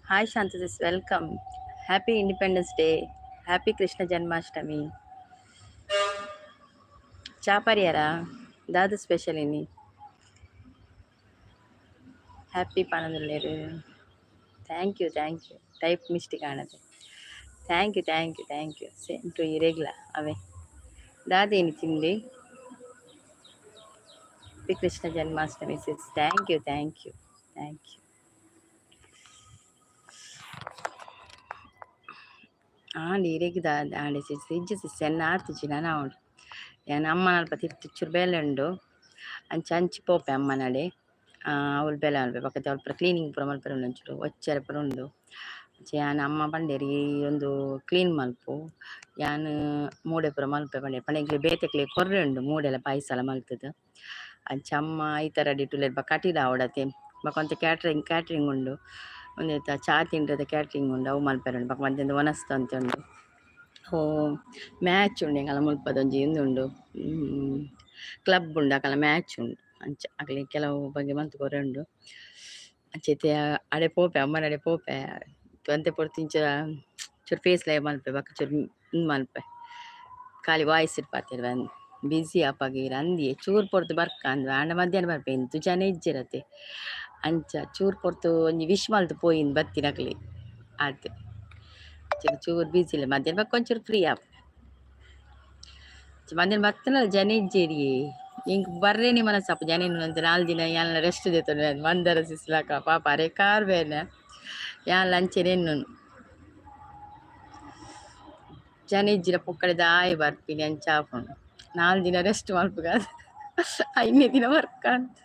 Hi Shanta sis, welcome. Happy Independence Day, happy Krishna Janmashtami. ಚಾ ಪರಿಯರ ದಾದ special ಇನಿ? Happy ಪನೊಂದುಲ್ಲೆರ್. Thank you, thank you. Type mistake ಆನತೆ. Thank you, thank you, thank you. Same to ಇರೆಗ್ಲ. ಅವೇ ದಾದ ಇನಿ ತಿಂಡಿ? Happy Krishna Janmashtami sis. Thank you, thank you, thank you. ಆಂಡ್ ಇರೆಗ್ ದಾದ ಆಂಡ್ ಸಿಸ್? ಇಜ್ಜಿ ಸಿಸ್, ಎನ್ನ ಆತುಜಿ ನನ ಆವೊಡು. ಯಾನ್ ಅಮ್ಮನಲ್ಪ ತಿರ್ತ್ ಚೂರು ಬೇಲೆ ಉಂಡು, ಅಂಚ ಅಂಚಿ ಪೋಪೆ ಅಮ್ಮನಡೆ. ಅವ್ಲು ಬೇಲೆ ಮಲ್ಪೆ ಬೊಕ್ಕ ಅಲ್ಪ ಕ್ಲೀನಿಂಗ್ ಪೂರ ಮಲ್ಪೆರೆ ಉಂಡು, ಒಂಚೂರು ಒಚ್ಚರೆ ಪೂರ ಉಂಡು. ಅಂಚ ಯಾನ್ ಅಮ್ಮ ಪಂಡೆರ್ ಈ ಒಂದು ಕ್ಲೀನ್ ಮಲ್ಪು, ಯಾನ್ ಮೂಡೆ ಪೂರ ಮಲ್ಪೆ ಪಂಡೆರ್. ಪಂಡ ಎಂಕ್ಲೆ ಬೇತೆಕ್ಲೆ ಕೊರ್ರೆ ಉಂಡು ಮೂಡೆಲ ಪಾಯ್ಸಲ ಮಲ್ತುದು. ಅಂಚ ಅಮ್ಮ ಐತ ರೆಡಿ ಉಲ್ಲೆರ್. ಬೊಕ್ಕ ಕಟೀಲ್ ಆವೊಡತೆ. ಬೊಕ್ಕ ಒಂತೆ ಕ್ಯಾಟ್ರಿಂಗ್ ಕ್ಯಾಟ್ರಿಂಗ್ ಉಂಡು, ಒಂದೆತ ಚಾ ತಿಂಡ್ರದ ಕ್ಯಾಟ್ರಿಂಗ್ ಉಂಡು, ಅವು ಮಲ್ಪೆರೆ ಉಂಡು. ಬೊಕ್ಕ ಮಧ್ಯಾಹ್ನ ವನಸ್ದ ಒಂತೆ ಉಂಡು. ಓ ಮ್ಯಾಚ್ ಉಂಡು ಎಂಕಲ್ನ ಮುಲ್ಪದ ಒಂಜಿ ಉಂದು ಉಂಡು, ಕ್ಲಬ್ ಉಂಡು, ಅಕಲ್ನ ಮ್ಯಾಚ್ ಉಂಡು. ಅಂಚ ಅಕ್ಲೆಗ್ ಕೆಲವು ಬಗೆ ಮಲ್ತ್ ಕೊರೆ ಉಂಡು. ಅಂಚ ಇತ್ತೆ ಅಡೆ ಪೋಪೆ, ಅಮ್ಮನಡೆ ಪೋಪೆ. ಒಂತೆ ಪೊರ್ತು ಇಂಚ ಚೂರು ಫೇಸ್ ಲೈವ್ ಮಲ್ಪೆ, ಬೊಕ್ಕ ಚೂರು ಉಂದು ಮಲ್ಪೆ, ಖಾಲಿ ವಾಯ್ಸ್ ಪಾತೆರ್ವೆ. ಬಿಸಿ ಅಪಗ ಇರ್ ಅಂದಿಯೇ ಚೂರು ಪೊರ್ತು ಬರ್ಕ ಅಂದ್ ಆಂಡ ಮಧ್ಯಾಹ್ನ ಬರ್ಪೆ ಇಂತು ಜನ ಇಜ್ಜೆರತೆ. ಅಂಚ ಚೂರು ಪೊರ್ತು ಒಂಜಿ ವಿಶ್ ಮಲ್ತ್ ಪೋಯಿನ್ ಬತ್ತಿನಕ್ಲೆ ಆತ್. ಚೂರು ಚೂರು ಬಿಸಿ ಇಲ್ಲ ಮಧ್ಯಾಹ್ನ ಬೊಕ್ಕ ಒಂಚೂರು ಫ್ರೀ ಆಪ್. ಮಧ್ಯಾಹ್ನ ಬತ್ತನ ಜನ ಇಜ್ಜೆರಿಯೇ. ಎಂಕ್ ಬರ್ರೇನೆ ಮನಸ್ಸಾಪು ಜನ ಒಂತೆ 4 ದಿನ ಯಾನ್ಲ ರೆಸ್ಟ್ ದೆತ್ತೊನುವೆ ಮಂದರ ಸಿಸ್ಲಕ ಪಾಪ ಅರೆ ಕಾರ್ ಬೇನೆ ಯಾನ್ಲ ಅಂಚೆನೆ ಎನ್ನುನು. ಜನ ಇಜ್ಜಿಡ ಪೊಕ್ಕಡೆ ದಾಯೆ ಬರ್ಪಿನಿ ಅಂಚ ಆಪುಂಡು. 4 ದಿನ ರೆಸ್ಟ್ ಮಲ್ಪುಗ, 5ನೇ ದಿನ ವರ್ಕ ಅಂತ.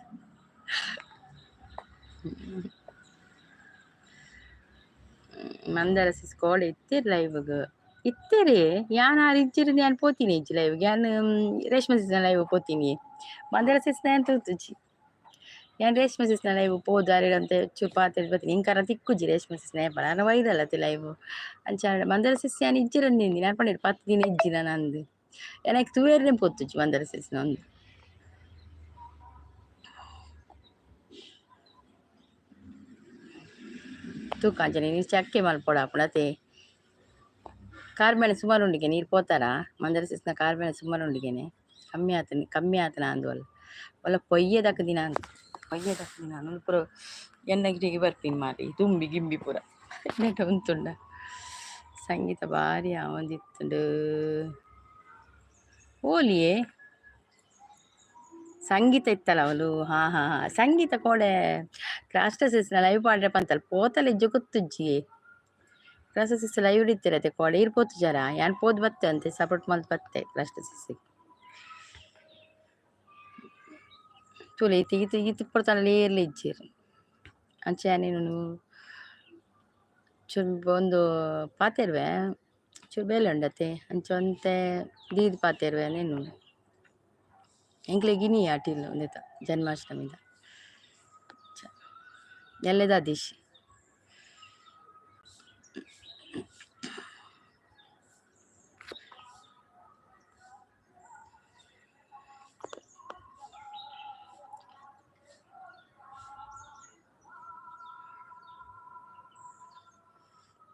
ಮಂದರ ಸಿಸ್ ಕೋಡೆ ಇತ್ತೆರ್ ಲೈವ್ಗ್ ಇತ್ತೆರೆ. ಯಾನ್ ಆರ್ ಇಜ್ಜೆರ್, ಯಾನ್ ಪೋತೀನಿ ಇಜ್ಜಿ ಲೈವ್ಗ್. ಯಾನ್ ರೇಷ್ಮಾ ಸಿಸ್ನ ಲೈವ್ ಪೋತೀನಿ, ಮಂದರ ಸಿಸ್ನ ಯಾನ್ ತೂತುಜಿ. ಯಾನ್ ರೇಷ್ಮಾ ಸಿಸ್ನ ಲೈವ್ ಪೋದು ಅರೆಡಂತೆ ಚೂರು ಪಾತೆರ್ದ್ ಬತ್ತೀನಿ. ಎಂಕರ ತಿಕ್ಕುಜಿ ರೇಷ್ಮಾ ಸಿಸ್ನ ಏಪಲ ಆನ ವೈರಲ್ ಅತೆ ಲೈವ್. ಅಂಚ ಮಂದರ ಸಿಸ್ ಯಾನ್ ಇಜ್ಜೆರಂದಿಂದಿ ಯಾನ್ ಪಂಡೆರ್ 10 ದಿನ ಇಜ್ಜಿ ನನ ಅಂದ್. ಯಾನ್ ಐಕ್ ತೂವೆರ್ನೆ ಪೋತುಜಿ ಮಂದರ ಸಿಸ್ನ ಉಂದು. ತೂಕ ಅಂಚನೆ ನೀರ್ ಚಕ್ಕೆ ಮಲ್ಪೊಡಾಪುಂಡು ಅತೆ. ಕಾರ್ಬೇನೆ ಸುಮಾರು ಉಂಡಿಗೆ ನೀರು ಪೋತಾರ ಮಂದರ ಸಿಸ್ನ ಕಾರ್ಬೇನೆ ಸುಮಾರು ಉಂಡಿಗೆನೆ ಕಮ್ಮಿ ಆತನ ಕಮ್ಮಿ ಆತನ ಅಂದ್ ಒಲ್ಲ ಪೊಯ್ಯೆ ದಕ್ಕ ದಿನ ಪೊಯ್ಯೆ ದಕ್ಕ ದಿನ ಪೂರ ಎನ್ನ ಗಿಟಿಗೆ ಬರ್ಪಿನಿ ಮಾರಿ ತುಂಬಿ ಗಿಂಬಿ ಪೂರ ನೆಟ ಉಂತುಂಡ. ಸಂಗೀತ ಬಾರಿ ಆವೊಂದಿತ್ತುಂಡು ಓಲಿಯೇ ಸಂಗೀತ ಇತ್ತಲ್ಲ ಅವಳು. ಹಾ ಹಾ ಹಾ, ಸಂಗೀತ ಕೋಡೆ ಕ್ರಾಸ್ಟಸಿಸ್ನ ಲೈವ್ ಪಾಡ್ರೆ ಪಂತಲ್ ಪೋತಲ ಇಜ್ಜು ಗೊತ್ತುಜ್ಜಿ. ಕ್ರಾಸ್ಟಸಿಸ್ ಲೈವ್ ಇತ್ತಿರತೆ ಕೋಡೆ ಇರ್ ಪೋತುಜಾರ. ಯಾನ್ ಪೋದು ಬತ್ತೆ ಅಂತೆ ಸಪೋರ್ಟ್ ಮಲ್ತ್ ಬತ್ತೆ ಕ್ರಾಸ್ಟಸಿಸ್. ತೂಲೆ ಇತ್ತೆ ಈತ್ ಈತ್ ಪೊರ್ತುಲ ಏರ್ಲ ಇಜ್ಜೆರ್. ಅಂಚ ಯಾನ್ ಚೂರು ಒಂದು ಪಾತೆರ್ವೆ, ಚೂರು ಬೇಲೆ ಉಂಡತೆ, ಅಂಚ ಒಂತೆ ದೀದ್ ಪಾತೆರ್ವೆ ಎನ್ನುನು. ಎಂಕ್ಲೆಗ್ ಇನಿ ಅಟಿಲ್ ಉಂದೆತ ಜನ್ಮಾಷ್ಟಮಿದ ಎಲ್ಲೆದ ದಿಶ್.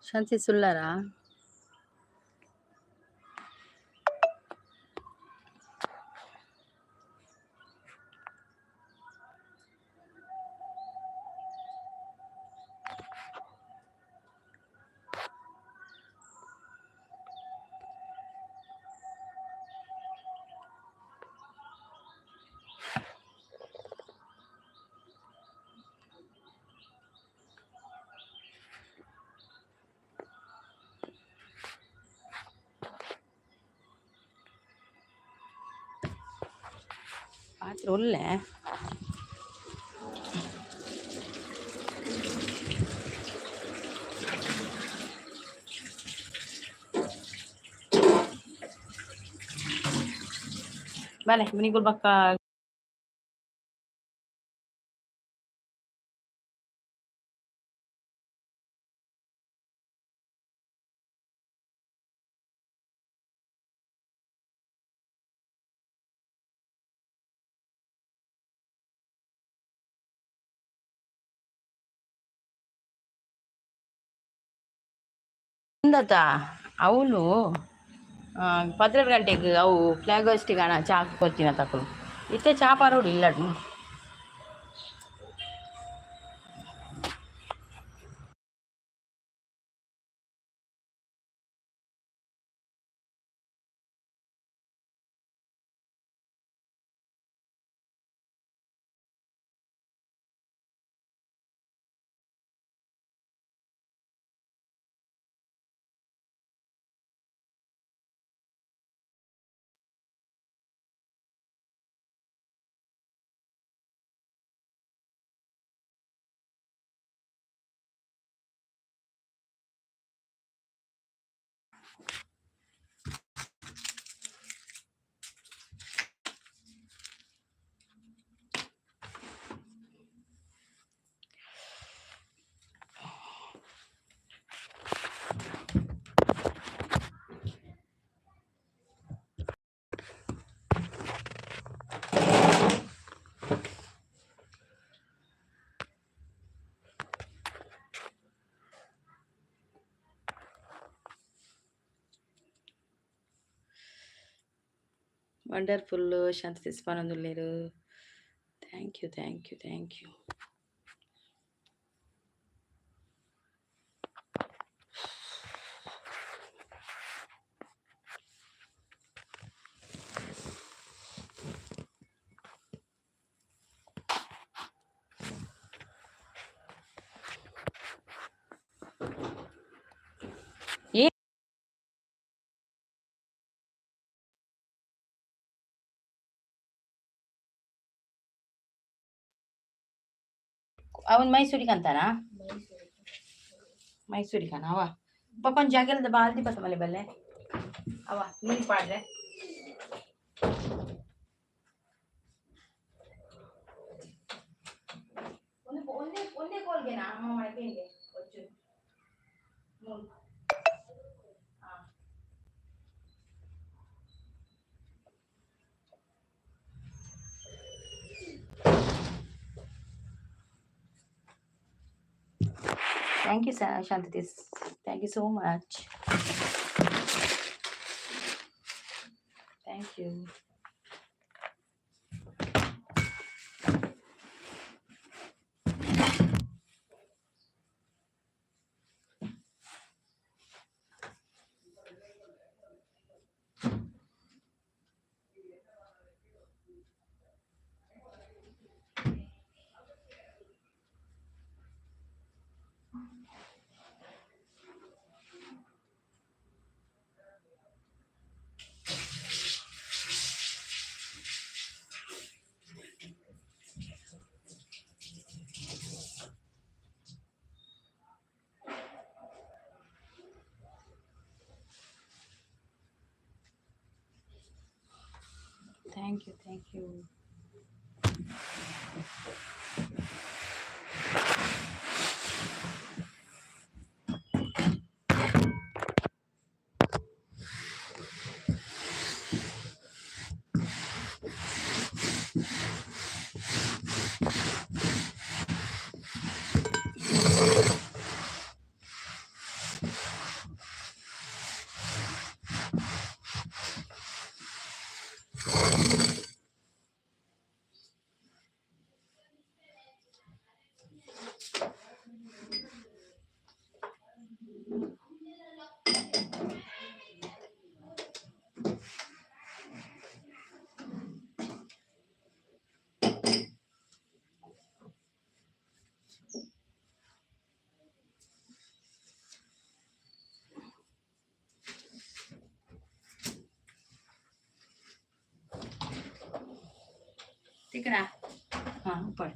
ಶಾಂತಿ ಸುಳ್ಳಾರಾ? ಪಾತ್ರೆ ಒಲ್ಲೆ. ಬಲೆ ನಿಗುಲ್ ಬಕ್ಕ. ಅಂದತ ಅವಳು 12 ಗಂಟೆಗೆ ಅವು ಫ್ಲಾಗ್ ಹೋಸ್ಟಿಗೆ ಹಣ ಚಾ ಕೊರ್ತಿನ ತಕಲು ಇತ್ತೆ ಚಾ ಪಾರೋಡು ಇಲ್ಲಡ್. ವಂಡರ್ಫುಲ್ ಶಾಂತಿ ಸಿಸ್ಪಾನಂದುಲ್ಲೇರು. Thank you, thank you, thank you. ಅವನು ಮೈಸೂರಿಗೆ ಅಂತಾನಾ? ಮೈಸೂರಿಗೆ ಅವ ಪಪ್ಪನ ಜಾಗೆಲ್ದ ಬಾಲ್ದಿ ಬತ್ತ ಮಲೆ ಬಲ್ಲೆ ಅವ ನೀನು ಪಾಡ್ರೆ. ಒಂದೇ ಒಂದೇ ಕೋಲ್ಗೆನಾ ಅಮ್ಮ ಮೈಪೇಂಗೆ ಒಚ್ಚು ಮೂರು. Thank you, Shanti. Thank you so much. Thank you. Thank you, thank you. तिकडा हां उपर.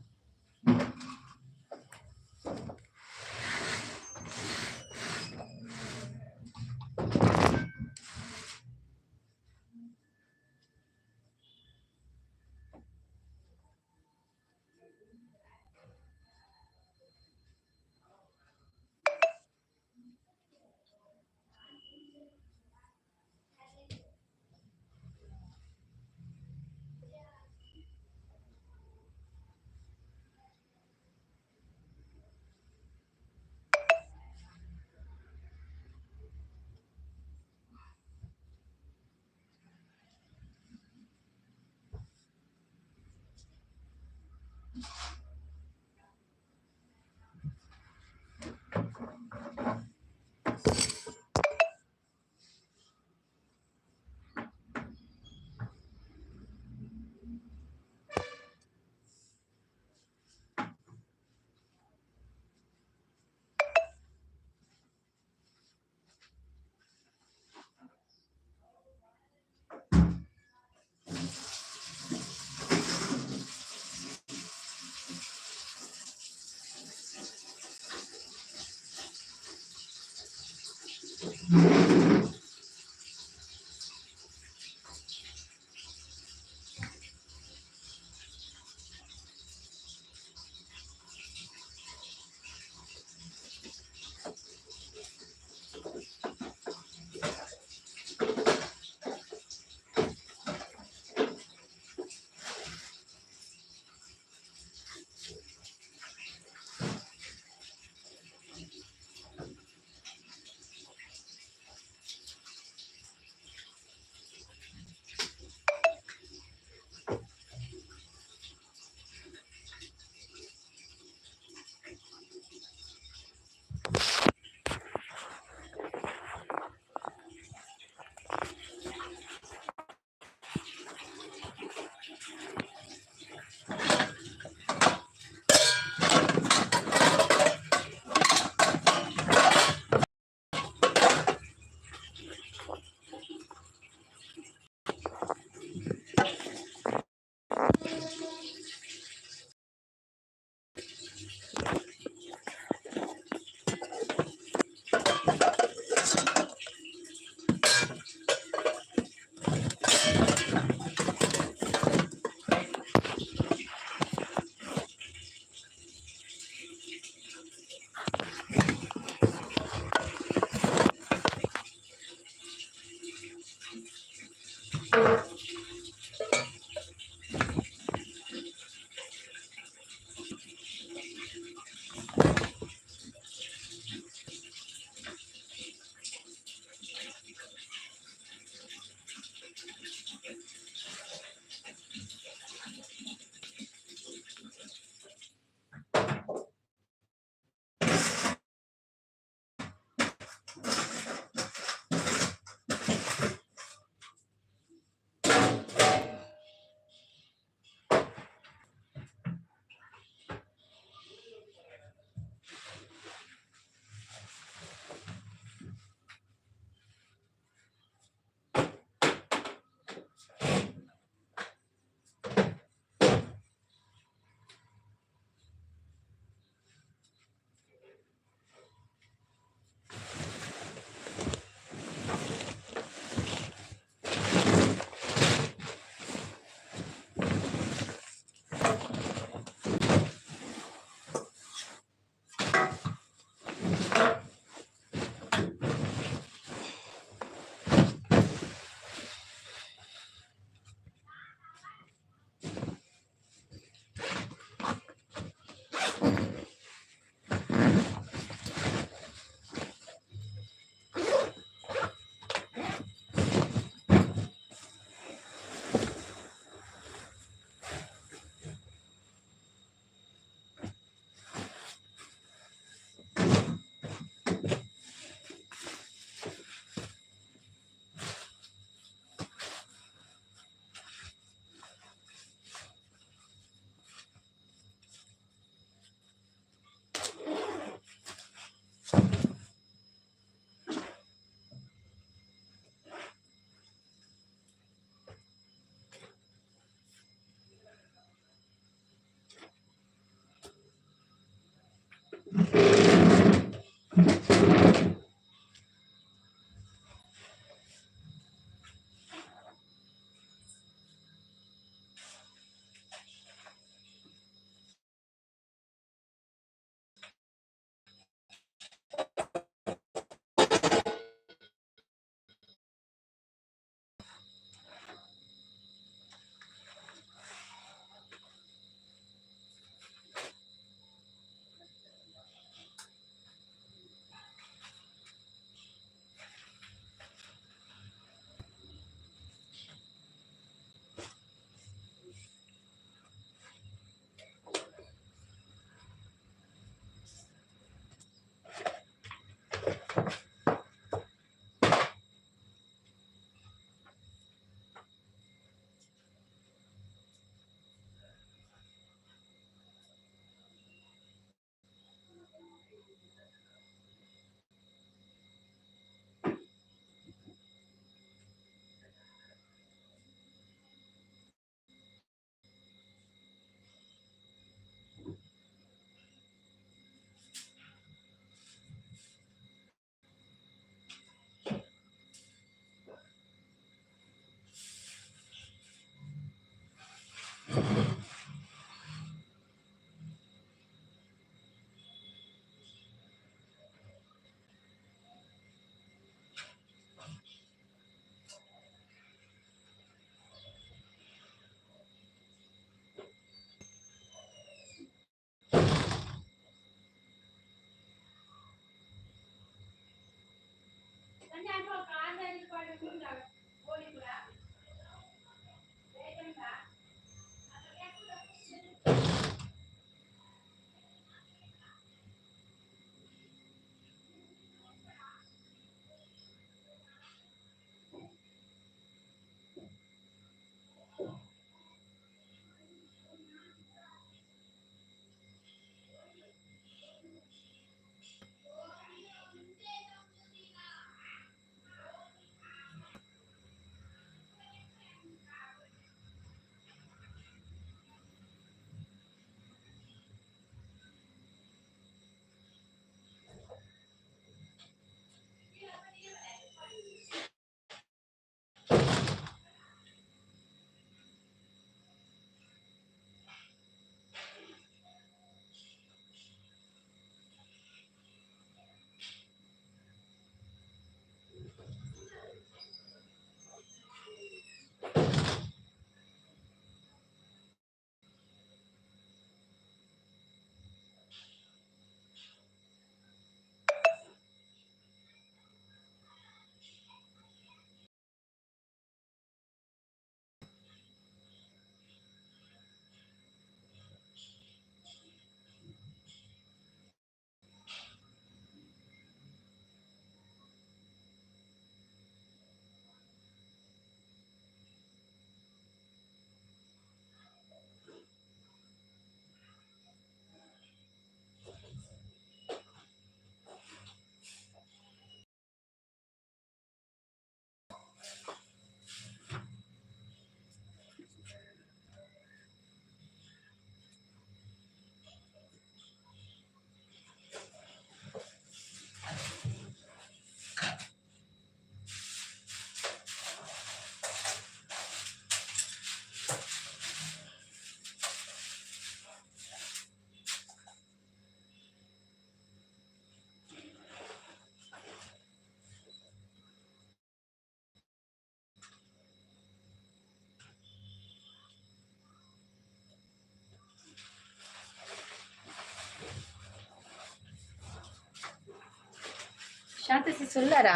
ಶಾಂತಸಿ ಸುಲ್ಲರಾ?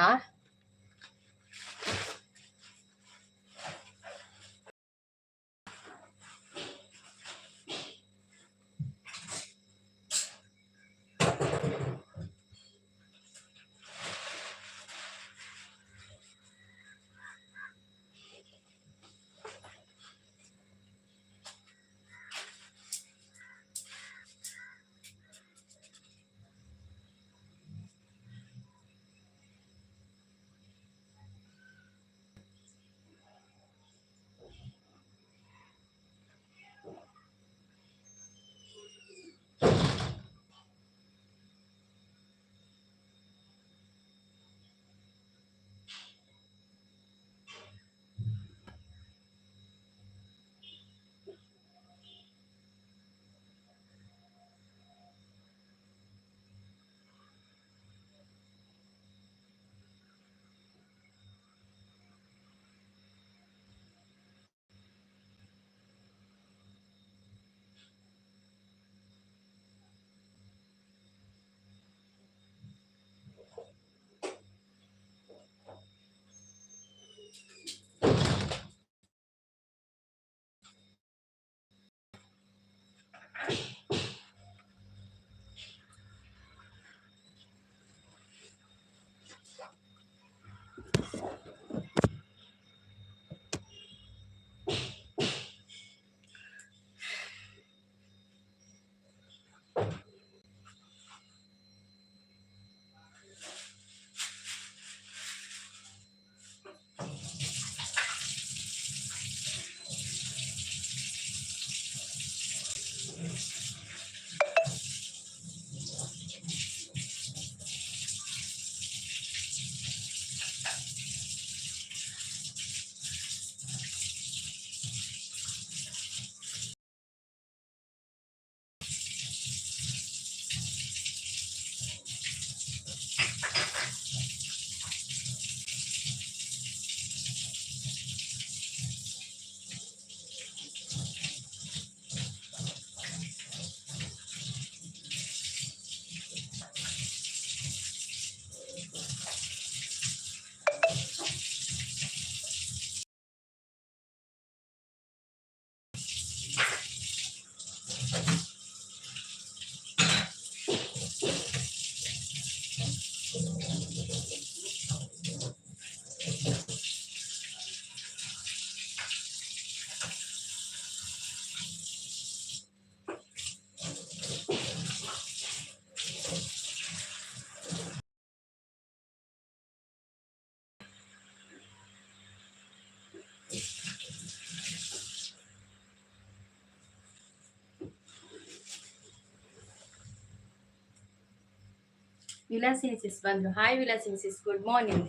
ವಿಲಾಸಿನಿ ಸಿಸ್ ಬಂದ್ರು. Hi Vilasini sis, good morning.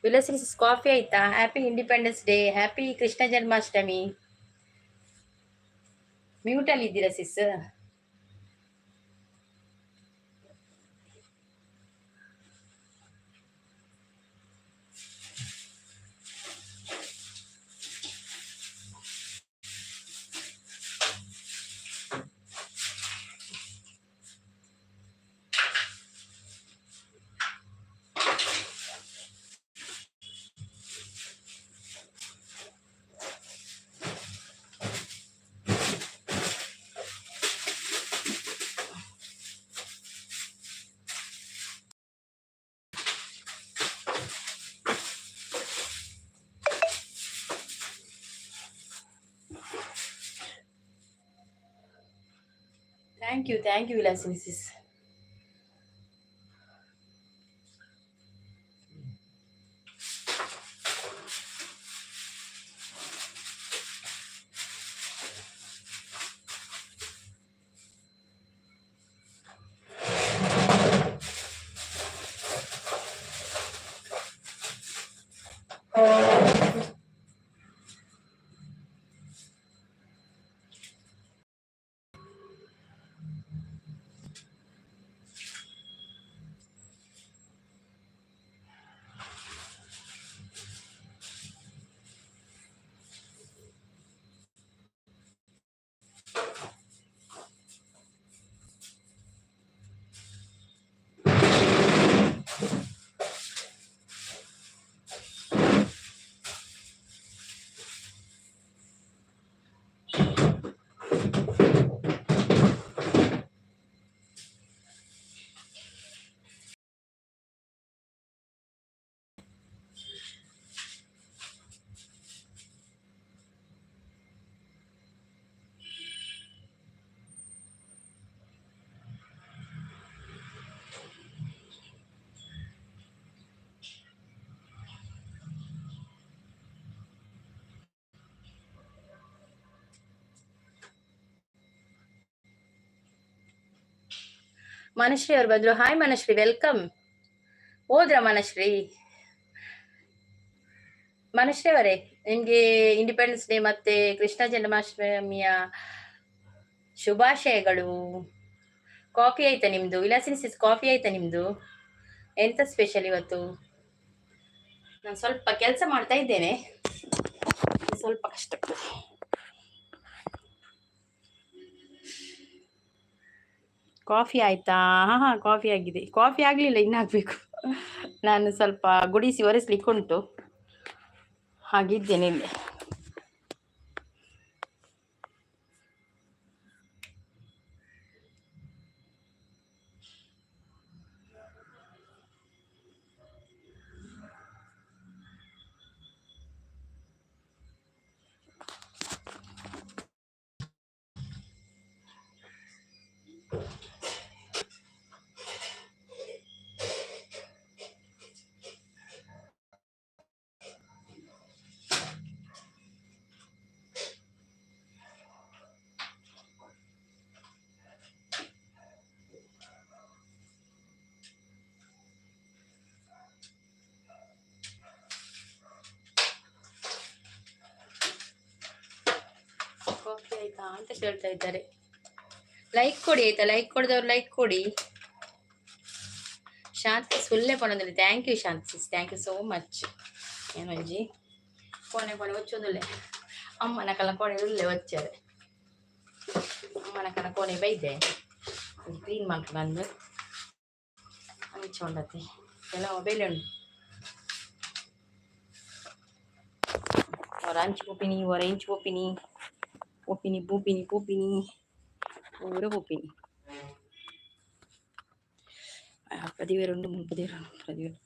Vilasini sis, coffee ಆಯ್ತಾ? Happy Independence Day, happy Krishna Janmashtami. ಮ್ಯೂಟಲ್ಲಿ ಇದ್ದೀರಾ sis? Thank you, thank you Vilasini sis. Manashree ಅವ್ರು ಬಂದ್ರು. ಹಾಯ್ Manashree, welcome. ಹೋದ್ರ ಮನಶ್ರೀ? ಮನಶ್ರೀ ಅವರೇ, ನಿಮ್ಗೆ ಇಂಡಿಪೆಂಡೆನ್ಸ್ ಡೇ ಮತ್ತೆ ಕೃಷ್ಣ ಜನ್ಮಾಷ್ಟಮಿಯ ಶುಭಾಶಯಗಳು. ಕಾಫಿ ಆಯ್ತಾ ನಿಮ್ದು? ವಿಲಾಸಿನಿ ಸಿಸ್, ಕಾಫಿ ಆಯ್ತಾ ನಿಮ್ದು? ಎಂತ ಸ್ಪೆಷಲ್ ಇವತ್ತು? ನಾನು ಸ್ವಲ್ಪ ಕೆಲಸ ಮಾಡ್ತಾ ಇದ್ದೇನೆ, ಸ್ವಲ್ಪ ಕಷ್ಟ. ಕಾಫಿ ಆಯ್ತಾ? ಹಾ ಹಾ, ಕಾಫಿ ಆಗಿದೆ. ಕಾಫಿ ಆಗಲಿಲ್ಲ, ಇನ್ನಾಗಬೇಕು. ನಾನು ಸ್ವಲ್ಪ ಗುಡಿಸಿ ಒರೆಸ್ಲಿಕ್ಕುಂಟು, ಹಾಗಿದ್ದೇನೆ ಇಲ್ಲಿ. ಕಾಫಿ ಆಯ್ತಾ ಅಂತ ಕೇಳ್ತಾ ಇದ್ದಾರೆ. ಲೈಕ್ ಕೊಡಿ ಆಯ್ತಾ? ಲೈಕ್ ಕೊಡದವ್ರು ಲೈಕ್ ಕೊಡಿ. ಶಾಂತಿ ಸುಲ್ಲೆ ಪಡೋದಿಲ್ಲ. Thank you Shanti sis, thank you so much. ಏನಂಜಿ ಕೋಣೆ ಕೋಣೆ ಒಚ್ಚೊಂದುಲ್ಲೆ ಅಮ್ಮನ ಕಲ ಕೋಣೆ ಉಲ್ಲೆ ಒಚ್ಚಾರೆ. ಅಮ್ಮನ ಕಲ ಕೋಣೆ ಬೈದೆ ಕ್ಲೀನ್ ಮಾಡ್ಕೊಂಡು ಬಂದು ಅಂಚ ಉಂಡತಿ ಎಲ್ಲ ಮೊಬೈಲ್ ಉಂಟು. ಹೊರ ಅಂಚು ಪೋಪಿನಿ, ಹೊರ ಇಂಚು ಪೋಪಿನಿ, ಪೋಪಿನಿ ಪೋಪಿನಿ ಪೋಪಿನಿ, ಪೂರ ಪೋಪಿನಿ. ಪದಿವೇರುಂಡು, ಮುಲ್ಪದಿವೇರುಂಡು, ಪದಿವೇರು.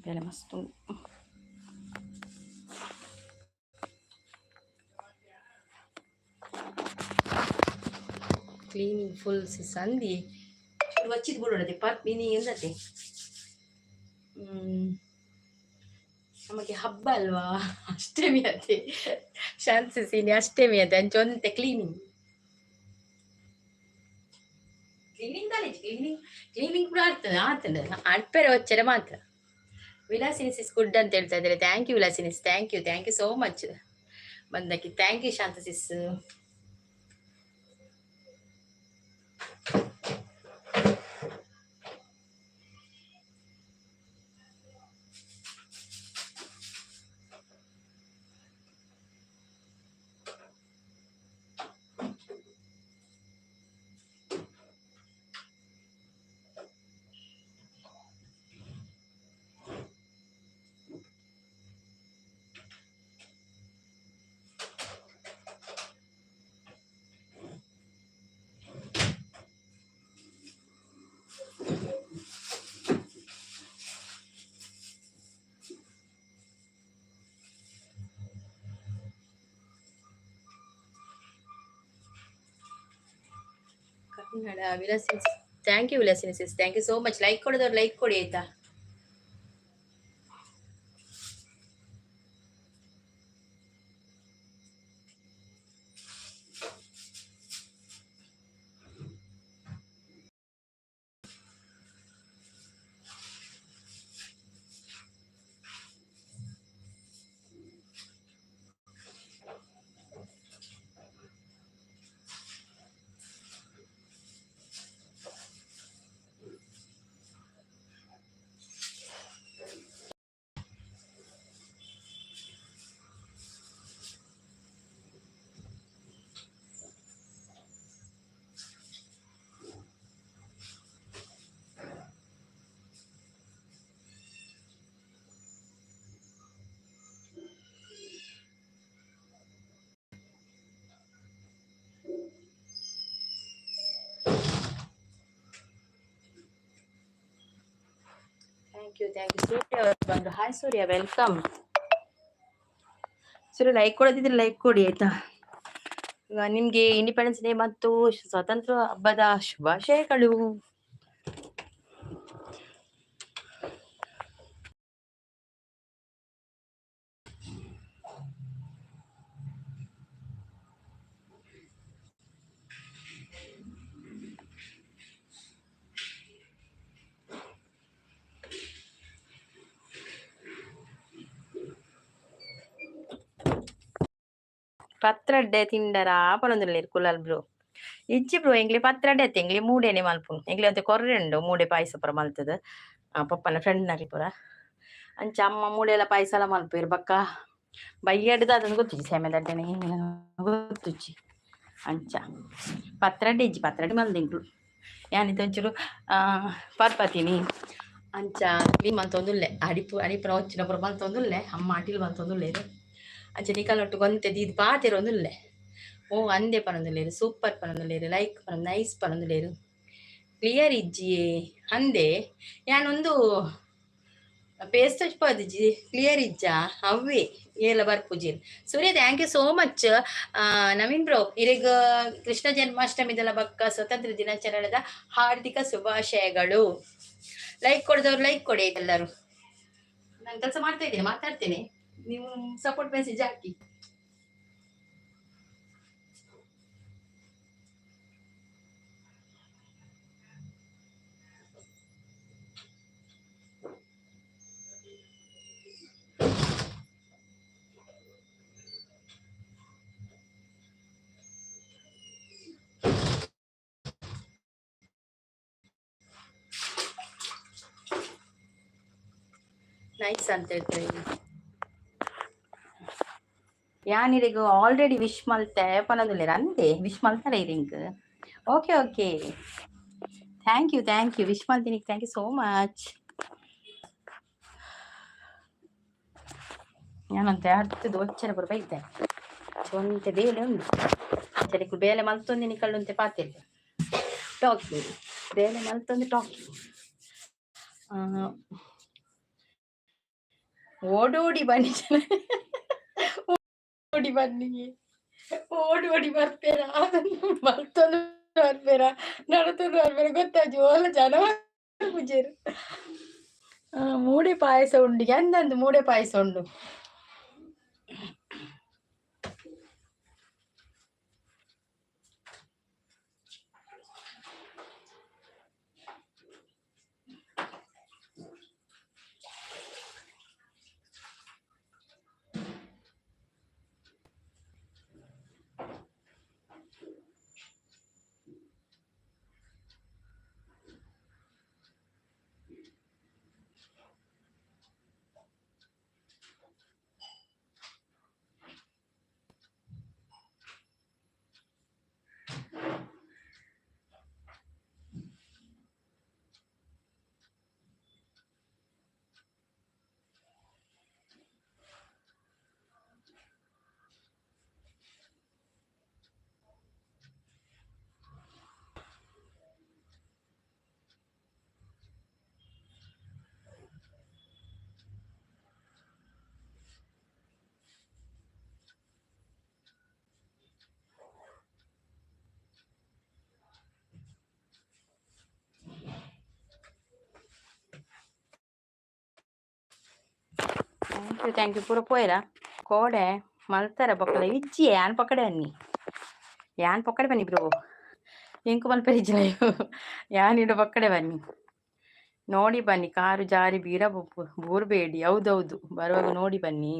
ಬೇಲೆ ಮಸ್ತ್ ಉಂಟು. ಕ್ಲೀನಿಂಗ್ ಫುಲ್ ಸಂಧಿ ಶುರು. ಒಚ್ಚಿದ್ ಬಿಡೋಣತೆ ಪರ್ಪಿನಿ ಎಂದತೆ. ನಮಗೆ ಹಬ್ಬ ಅಲ್ವಾ, ಅಷ್ಟಮಿ ಅತೆ. ಶಾಂತಿ ಅಷ್ಟಮಿ ಅತೆ. ಅಂಚೆ ಒಂತೆ cleaning cleaning college cleaning cleaning ಕೂಡ ಆಗ್ತದೆ ಆಗ್ತದೆ. ಅಡ್ಪೆರೆ ಒಚ್ಚರೆ ಮಾತ್ರ. ವಿಲಾಸಿನಿ ಸಿಸ್ ಗುಡ್ ಅಂತ ಹೇಳ್ತಾ ಇದ್ದಾರೆ. Thank you ವಿಲಾಸಿನಿಸ್, thank you, thank you so much ಬಂದಕ್ಕೆ. Thank you Shanta sis. Kannada Vilasini, thank you Vilasini sis, thank you so much. Like ಕೊಡೋದವ್ರು like ಕೊಡಿ ಆಯ್ತಾ? Thank you, thank you. ಸೂರ್ಯ ಅವರು ಬಂದ್ರು. ಹಾಯ್ ಸೂರ್ಯ, welcome. ಸೂರ್ಯ, like ಕೊಡೋದಿದ್ರೆ like ಕೊಡಿ ಆಯ್ತಾ? ಈಗ ನಿಮ್ಗೆ independence day ಮತ್ತು ಸ್ವಾತಂತ್ರ್ಯ ಹಬ್ಬದ ಶುಭಾಶಯಗಳು. ಪತ್ರಡ್ಡೆ ತಿಂಡರಾ ಪನೊಂದುಲ್ಲೆರ್ ಕುಲಾಲ್ ಬ್ರೋ. ಇಜ್ಜಿ ಬ್ರೋ, ಎಂಕ್ಲೆ ಪತ್ರಡ್ಡೆ ಅತ್ತೆ, ಎಂಕ್ಲೆ ಮೂಡೆನೆ ಮಲ್ಪುನು. ಎಂಕ್ಲೆ ಒಂತೆ ಕೊರ್ರೆ ಉಂಡು ಮೂಡೆ ಪಾಯಸ ಪೂರ ಮಲ್ತುದು. ಪಪ್ಪನ ಫ್ರೆಂಡ್ ನಕುಲು ಪೂರ. ಅಂಚ ಅಮ್ಮ ಮೂಡೆಲ ಪಾಯಸ ಲ ಮಲ್ಪುವೆರ್. ಬೊಕ್ಕ ಬಯ್ಯಡ್ದ್ ದಾದಂದ್ ಗೊತ್ತುಜ್ಜಿ, ಸೇಮೆದಡ್ಡೆನೆ ಗೊತ್ತುಜ್ಜಿ. ಅಂಚ ಪತ್ರಡ್ಡೆ ಇಜ್ಜಿ, ಪತ್ರಡ್ಡೆ ಮಲ್ದೆ ಎಂಕ್ಲು. ಯಾನ್ ಇತ್ತೆ ಒಂಚೂರು ಪರ್ಪತಿನಿ. ಅಂಚ ಕ್ಲೀನ್ ಮಲ್ತೊಂದುಲ್ಲೆ. ಅಡಿಪು ಅಡಿಪುನ ಒಚ್ಚಿನ ಪೂರ ಮಲ್ತೊಂದುಲ್ಲೆ. ಅಮ್ಮ ಅಟಿಲ್ ಮಲ್ತೊಂದುಲ್ಲೆರ್. ಅಂಚ ನಿಕಲ್ನೊಟ್ಟುಗು ಒಂತೆ ದೀದ್ ಪಾತೆರೊಂದುಲ್ಲೆ. ಓ ಅಂದೆ ಪನೊಂದುಲ್ಲೆರ್, ಸೂಪರ್ ಪನೊಂದುಲ್ಲೆರ್, ಲೈಕ್ ಪನೊಂದು ನೈಸ್ ಪನೊಂದುಲ್ಲೆರ್. ಕ್ಲಿಯರ್ ಇಜ್ಜಿಯೇ ಅಂದೆ. ಯಾನೊಂದು ಪೇಸ್ಟ್ ತೋಜ್ಪಾದಿಜ್ಜಿ, ಕ್ಲಿಯರ್ ಇಜ್ಜಾ ಅವ್ವೇ ಏಲ ಬರ್ಪುಜೆರ್. Surya, thank you so much. Naveen bro, ಇರೆಗ್ ಕೃಷ್ಣ ಜನ್ಮಾಷ್ಟಮಿದಲ ಬಕ್ಕ ಸ್ವತಂತ್ರ ದಿನಾಚರಣೆದ ಹಾರ್ದಿಕ ಶುಭಾಶಯಗಳು. ಲೈಕ್ ಕೊಡದವ್ರು ಲೈಕ್ ಕೊಡಿ ಎಲ್ಲರೂ. ನಾನು ಕೆಲಸ ಮಾಡ್ತಾ ಇದ್ದೀನಿ, ಮಾತಾಡ್ತೇನೆ, ನೀವು ಸಪೋರ್ಟ್ ಮೆಸೇಜ್ ಹಾಕಿ. ನೈಸ್ ಅಂತ ಹೇಳ್ತಾ ಇದ್ದೀನಿ. ಯಾನ್ ಇರೆಗ್ ಆಲ್ರೆಡಿ ವಿಶ್ ಮಲ್ತೆ ಪನೊಂದುಲ್ಲೆರ್. ಅಂದೆ, ವಿಶ್ ಮಲ್ತಾರೆ ಇರಿಂಗ್. Okay okay, thank you, thank you. Wish ಮಲ್ತಿನಿಕ್ thank you so much. ಯಾನಂತೆ ಅರ್ತದ ಒಚ್ಚರ ಪೂರ ಬೈತೆ. ಒಂತೆ ಬೇಲೆ ಉಂಡು. ಅಂಚ ಬೇಲೆ ಮಲ್ತೊಂದು ನಿಕಲ್ಡೊಂತೆ ಪಾತೆರ್ಗೆ. ಟಾಕಿಂಗ್ ಬೇಲೆ ಮಲ್ತೊಂದು ಟಾಕಿಂಗ್. ಓಡೋಡಿ ಬನ್ನಿ, ಓಡಿ ಬನ್ನಿ, ಓಡಿ ಓಡಿ ಬರ್ಪೇರ, ಅದನ್ನು ಮಲ್ತೊಂದು. ಬರ್ಪೆರ ನಡತೊಂದು ಬರ್ಪೆರ ಗೊತ್ತಾಜಿ ಓಲ ಜನ ಪೂಜೆರು. ಮೂಡೆ ಪಾಯಸ ಉಂಡು ಎಂದಂದು ಮೂಡೆ ಪಾಯಸ ಉಂಡು. Thank you thank you ಪೂರ ಪೋಯರ ಕೋಡೆ ಮಲ್ತಾರ ಬೊಕ್ಕಲ ಇಜ್ಜಿ ಯಾನ್ ಪಕ್ಕಡೆ ಬನ್ನಿ ಯಾನ್ ಪಕ್ಕಡೆ ಬನ್ನಿ ಬ್ರೋ ಎಂಕು ಮಲ್ಪೆರೆ ಇಜ್ಜಿಲ ಯಾನ್ ಇಡ ಪಕ್ಕಡೆ ಬನ್ನಿ ನೋಡಿ ಬನ್ನಿ ಕಾರು ಜಾರಿ ಬೀರ ಬೂರ್ಬೇಡಿ. ಹೌದೌದು, ಬರುವಾಗ ನೋಡಿ ಬನ್ನಿ.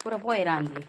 ಪೂರ ಪೋಯರ ಅಂದಿ.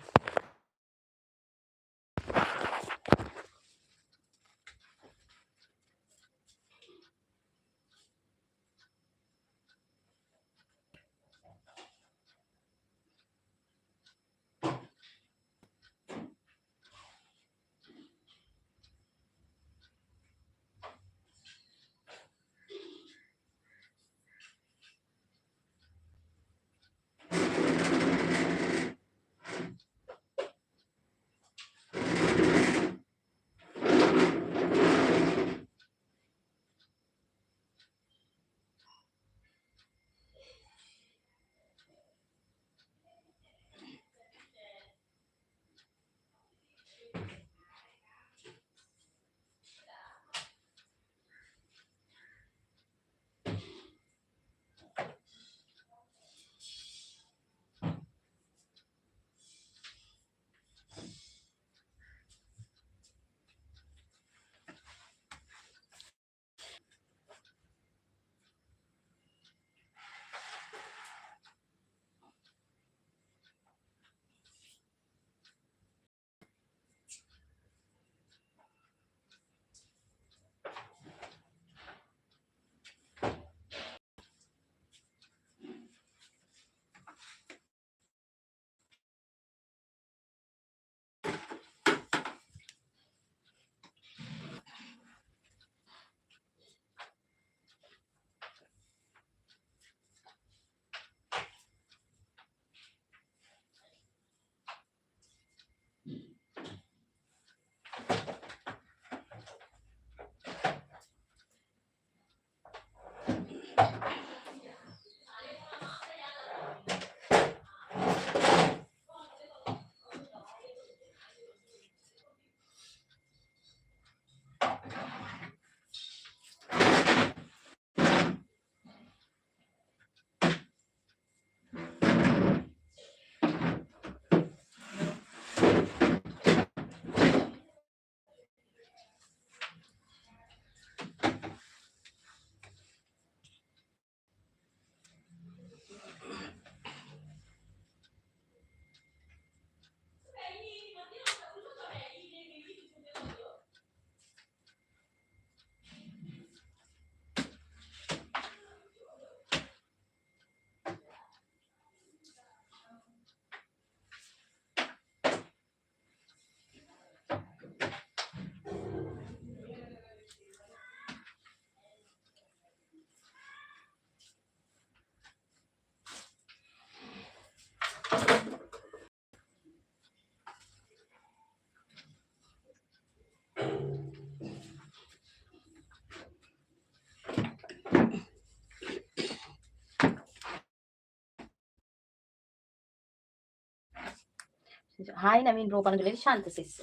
ಹಾಯ್ ನವೀನ್ ಬ್ರೋ ಪನೊಂದುಲ್ಲೆರ್ ಶಾಂತ ಸಿಸ್.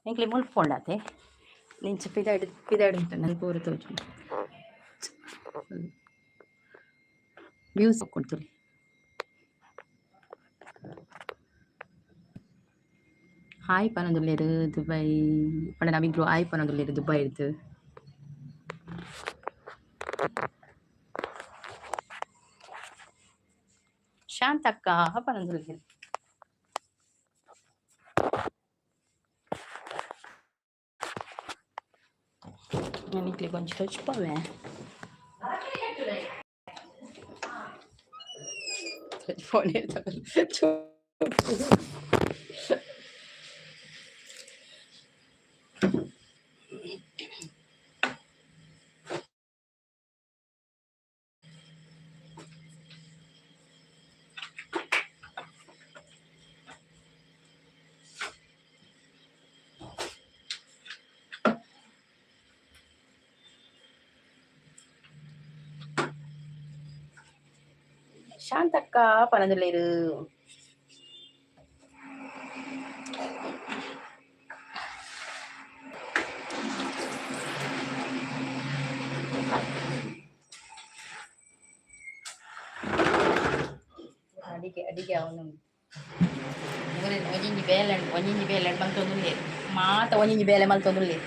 ಎಂಕ್ಲೆ ಮುಲ್ಪ ಪೋಂಡಾತೆ ಇಂಚ ಪಿದಾಯ್ಡ್ ಪಿದಾಯ್ಡ್ ಉಂತುಂಡು ಪೂರ ತೋಜುಂಡು. ವ್ಯೂಸ್ ತೂಲೆ. ಹಾಯ್ ಪನೊಂದುಲ್ಲೆರ್ ದುಬೈ ಪಂಡ ನವೀನ್ ಬ್ರೋ ಹಾಯ್ ಪನೊಂದುಲ್ಲೆರ್ ದುಬೈರ್ದ್. ಶಾಂತಕ್ಕ ಪನೊಂದುಲ್ಲೆರ್. ಯಾನ್ ನಿಕ್ಲೆಗ್ ಒಂಜಿ ತೋಜ್ಪಾವೆ. ಫೋನ್. ಶಾಂತಕ್ಕ ಪನೊಂದುಲ್ಲೆರ್. ಅಡಿಗೆ ಅಡಿಗೆ ಆವೊಂದುಂಡು. ಒಂಜಿಂಜಿ ಬೇಲೆ ಉಂಡು, ಒಂಜಿಂಜಿ ಬೇಲೆ ಮಲ್ತೊಂದುಲ್ಲೆರ್, ಮಾತ ಒಂಜಿಂಜಿ ಬೇಲೆ ಮಲ್ತೊಂದುಲ್ಲೆರ್.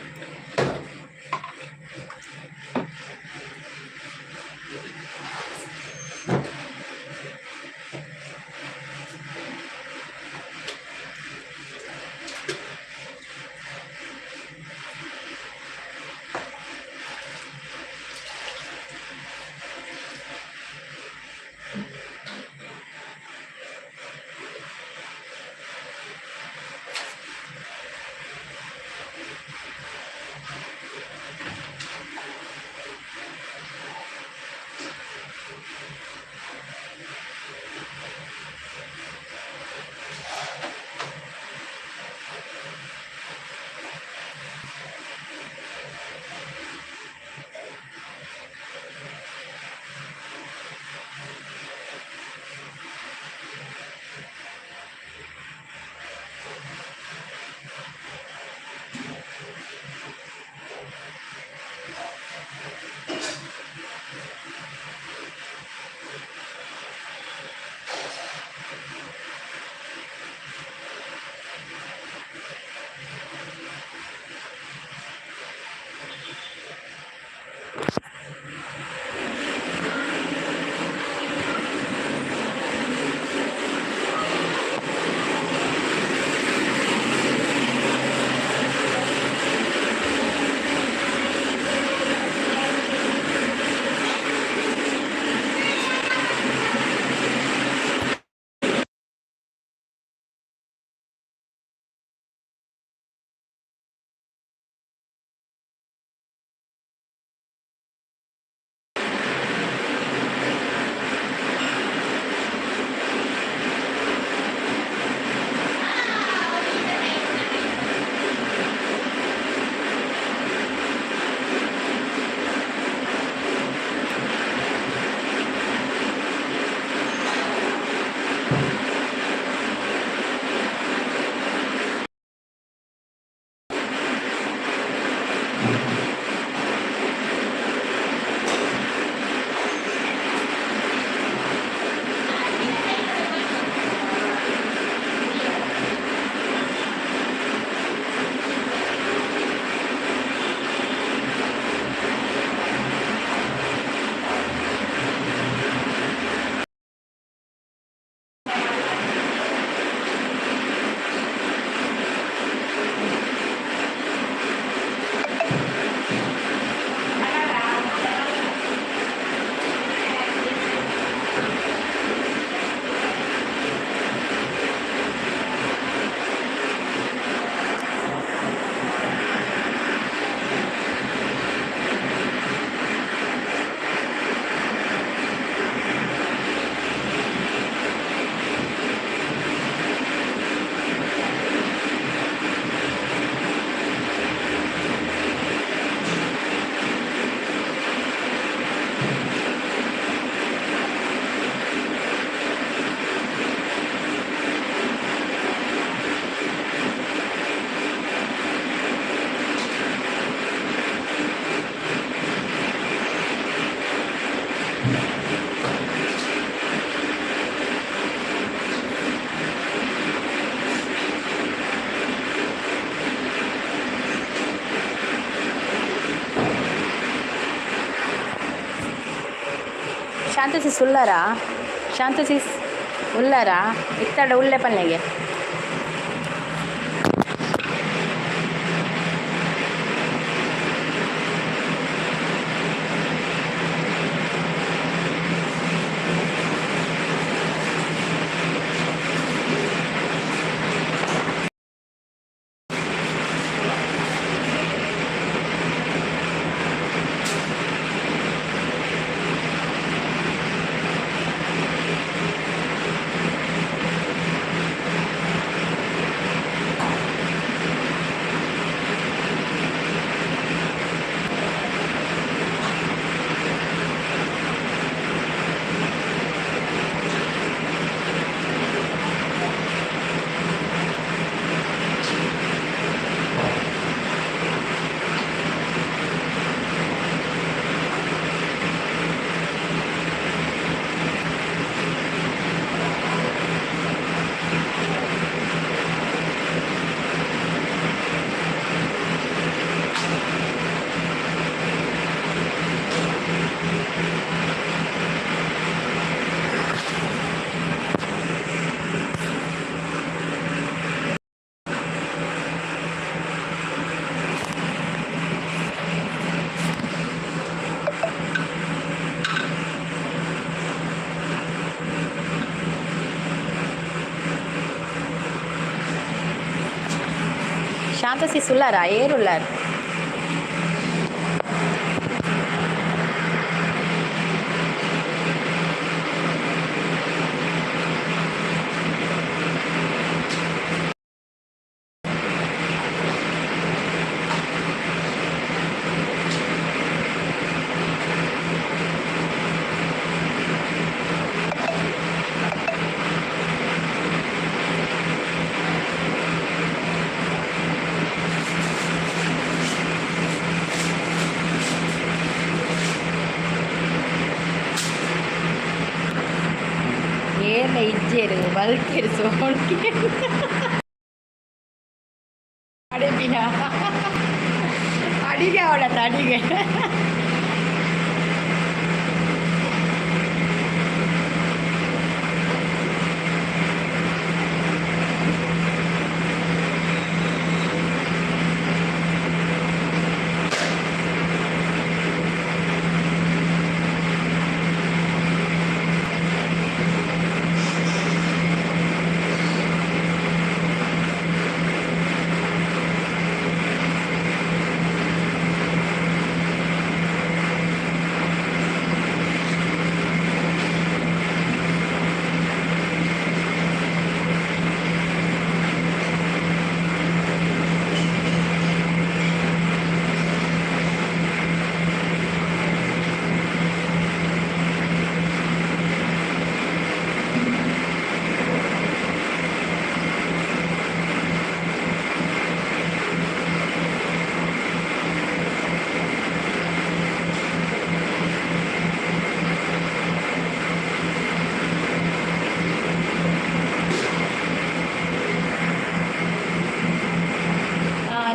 ಶಾಂತ ಸಿಸ್ ಉಲ್ಲಾರಾ? ಶಾಂತ ಸಿಸ್ ಉಲ್ಲಾರಾ? ಇತ್ತಡ ಉಲ್ಲೆ ಪನ್ನೆಗೆ. ಶಾಂತ ಸಿಸ್ ಉಲ್ಲಾರಾ? ಏರ್ ಉಲ್ಲಾರ್? ಏರ್ಲ ಇಜ್ಜೇರು ಬಲ್ತೇರು ಸೋಲ್ಕೆ ಅಡೆಪಿನ ಅಡಿಗೆ ಅವಳ ಅಡಿಗೆ.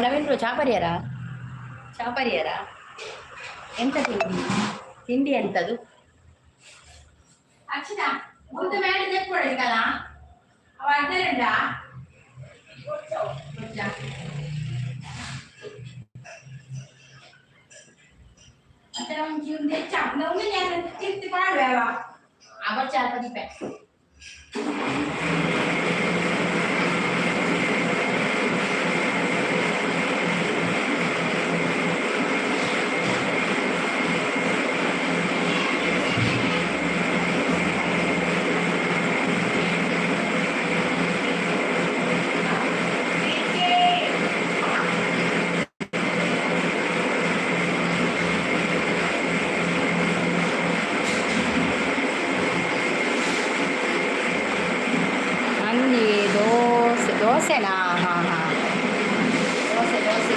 ನವೀನ್ ಬ್ರೋ, ಚಾಪರಿಯಾರಾ? ಚಾಪರಿಯಾರಾ? ಎಂತ ತಿಂಡಿ? ತಿಂಡಿ ಎಂತದು? ಅಕ್ಷತಾ, ಮುಂದೆ ಮೇಲೆ ತೆಕ್ಕೊಡಲಿಕ್ಕಲ್ಲ ಅವ ಅಡ್ಡರುಂಡಾ? ಅತ್ತರ ಒಂಜಿ ಒಂದು ಹೆಚ್ಚ ಒಂದು ನಾನು ತಿರ್ತಿ ಪಾಡುವೆ ಅವ ಅವ ಚಾಲ್ಪ ದೀಪೆ. ಅಂದಿ ದೋಸೆ. ದೋಸೆನಾ? ಹಾಂ ಹಾಂ, ದೋಸೆ ದೋಸೆ.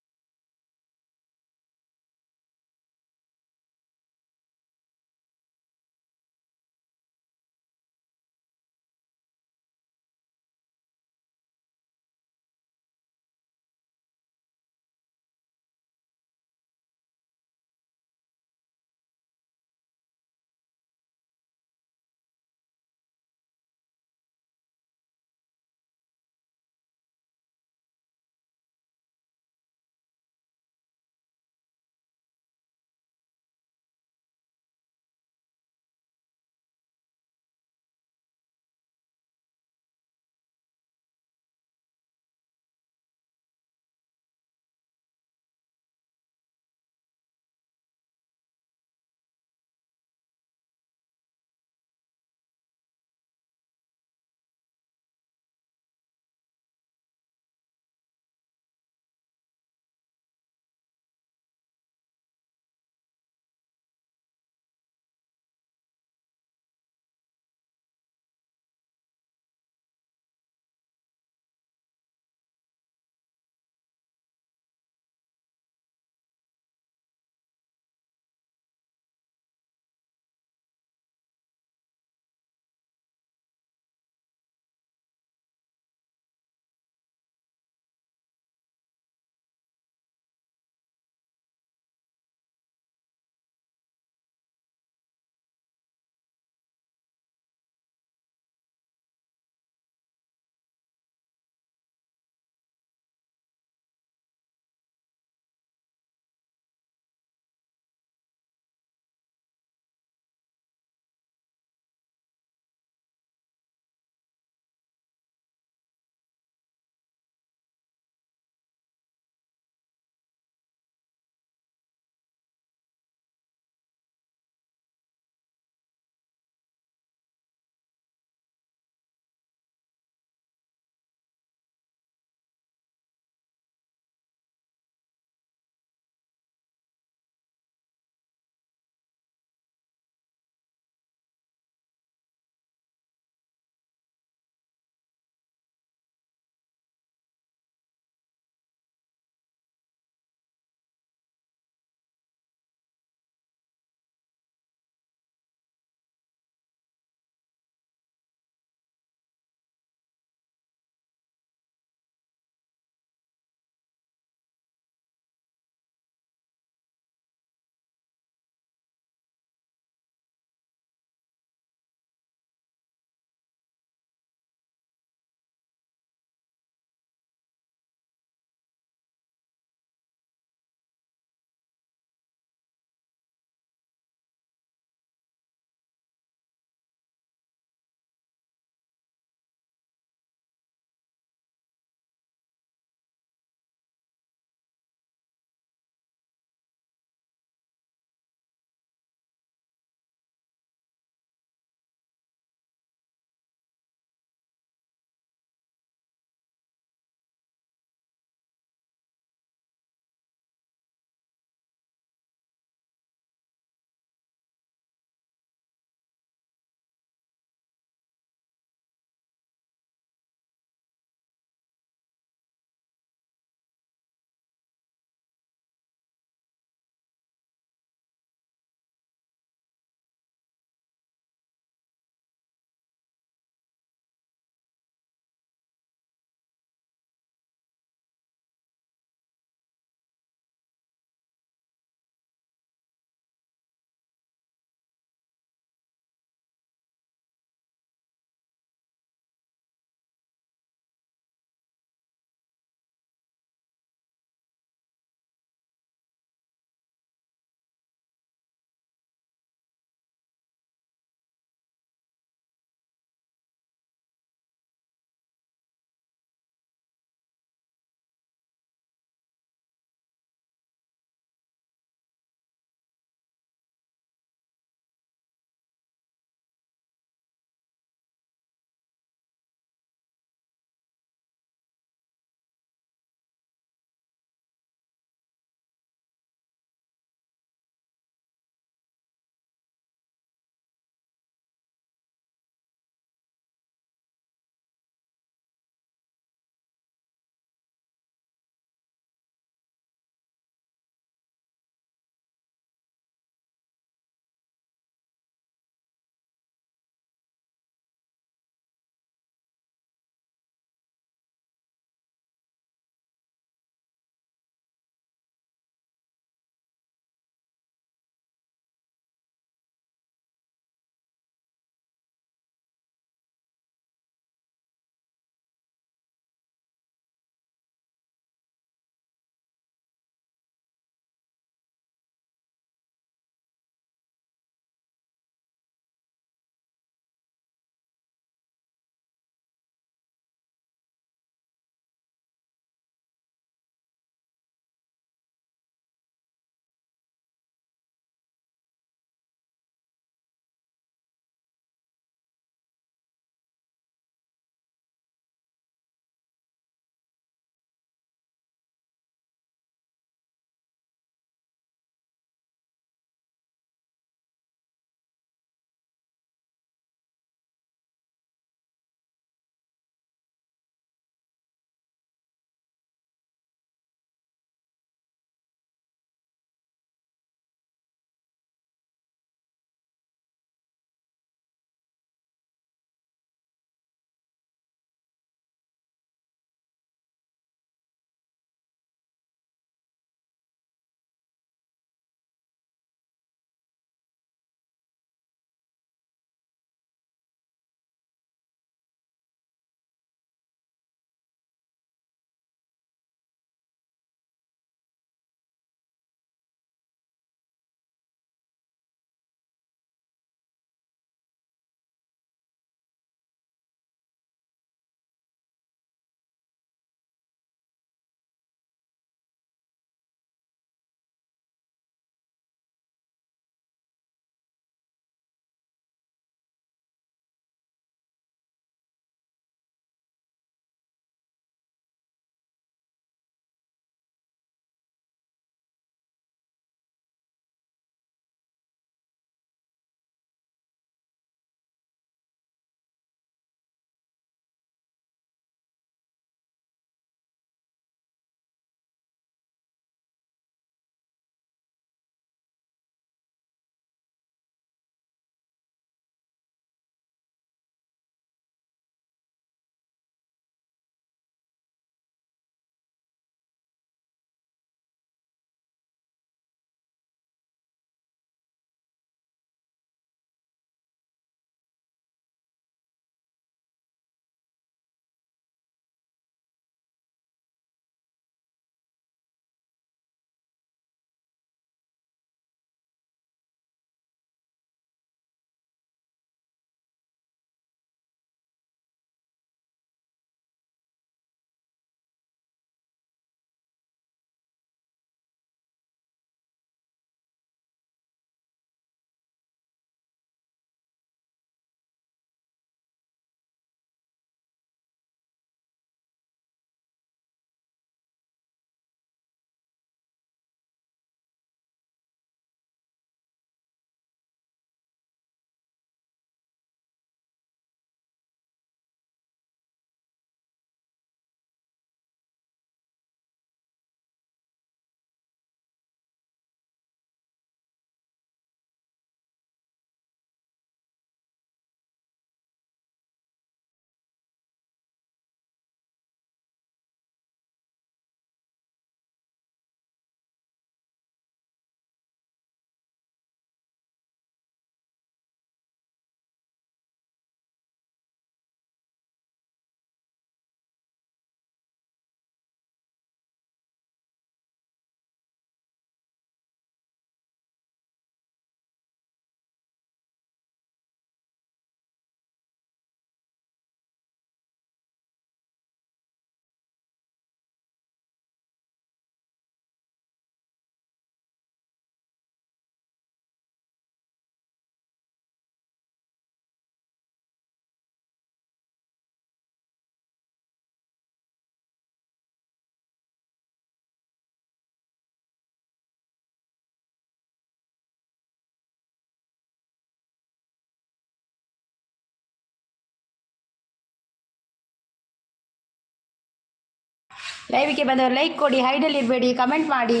ಲೈವ್ಗೆ ಬಂದವರು ಲೈಕ್ ಕೊಡಿ, ಹೈಡಲ್ಲಿ ಇರಬೇಡಿ, ಕಮೆಂಟ್ ಮಾಡಿ.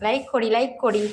ಲೈಕ್ ಕೊಡಿ, ಲೈಕ್ ಕೊಡಿ.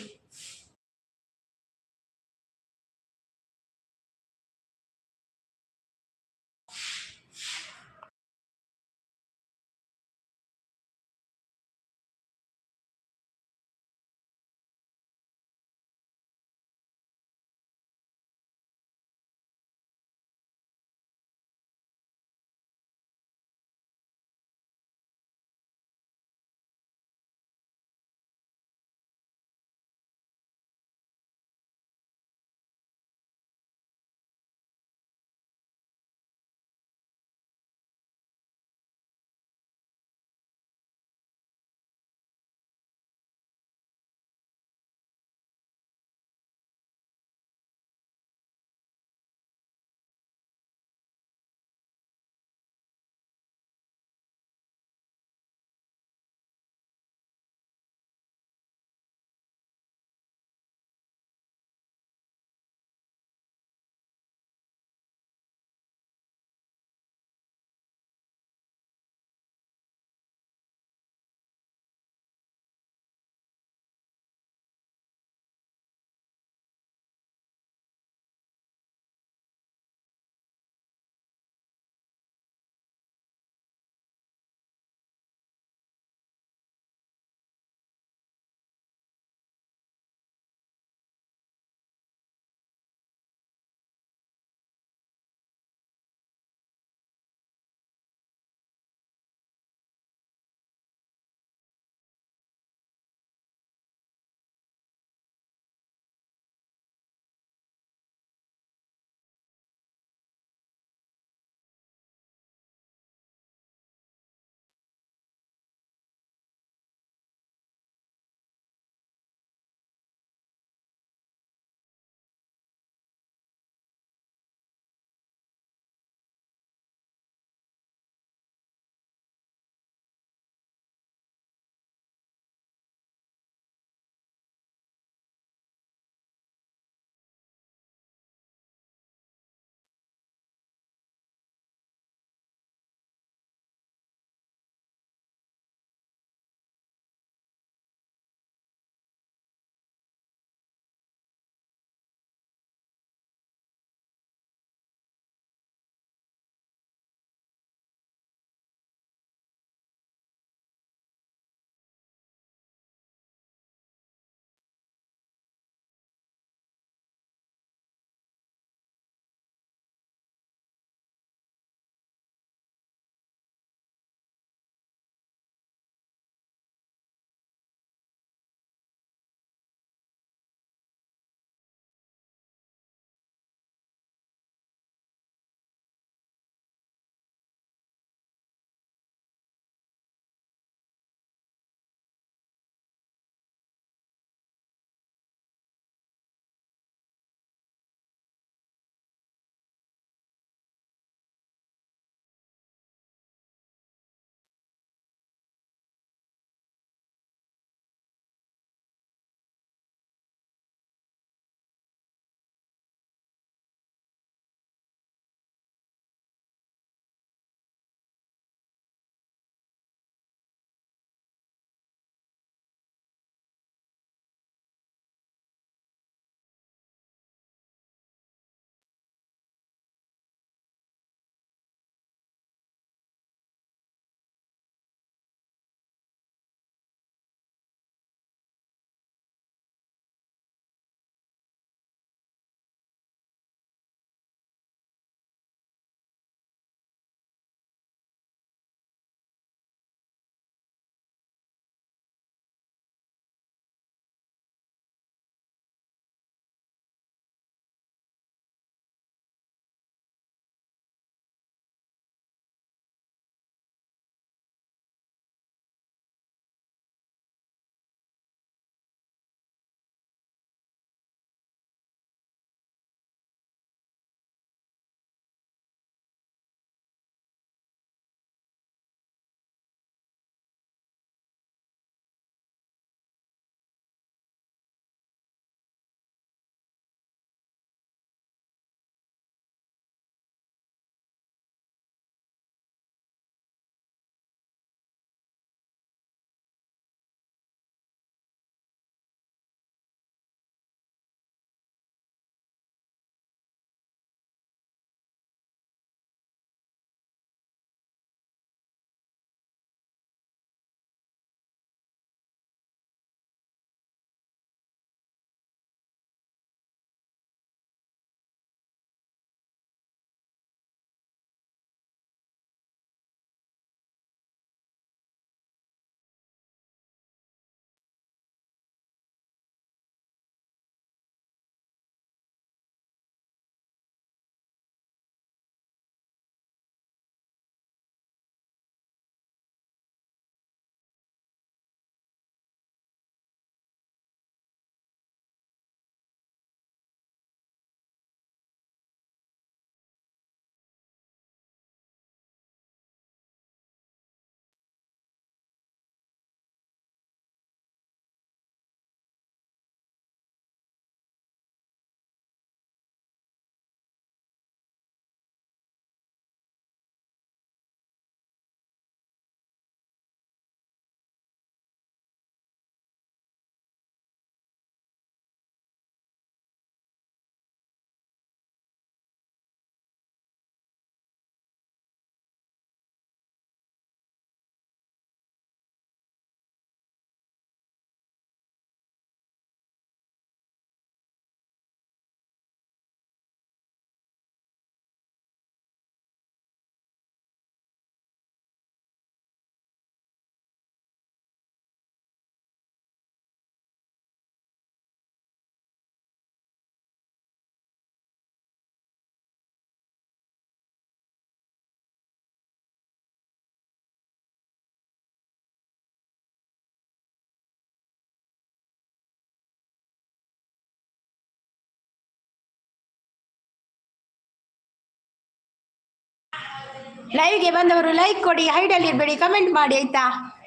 ಲೈವ್ಗೆ ಬಂದವರು ಲೈಕ್ ಕೊಡಿ, ಹೈಡಲ್ಲಿ ಇರಬೇಡಿ, ಕಮೆಂಟ್ ಮಾಡಿ ಆಯ್ತಾ?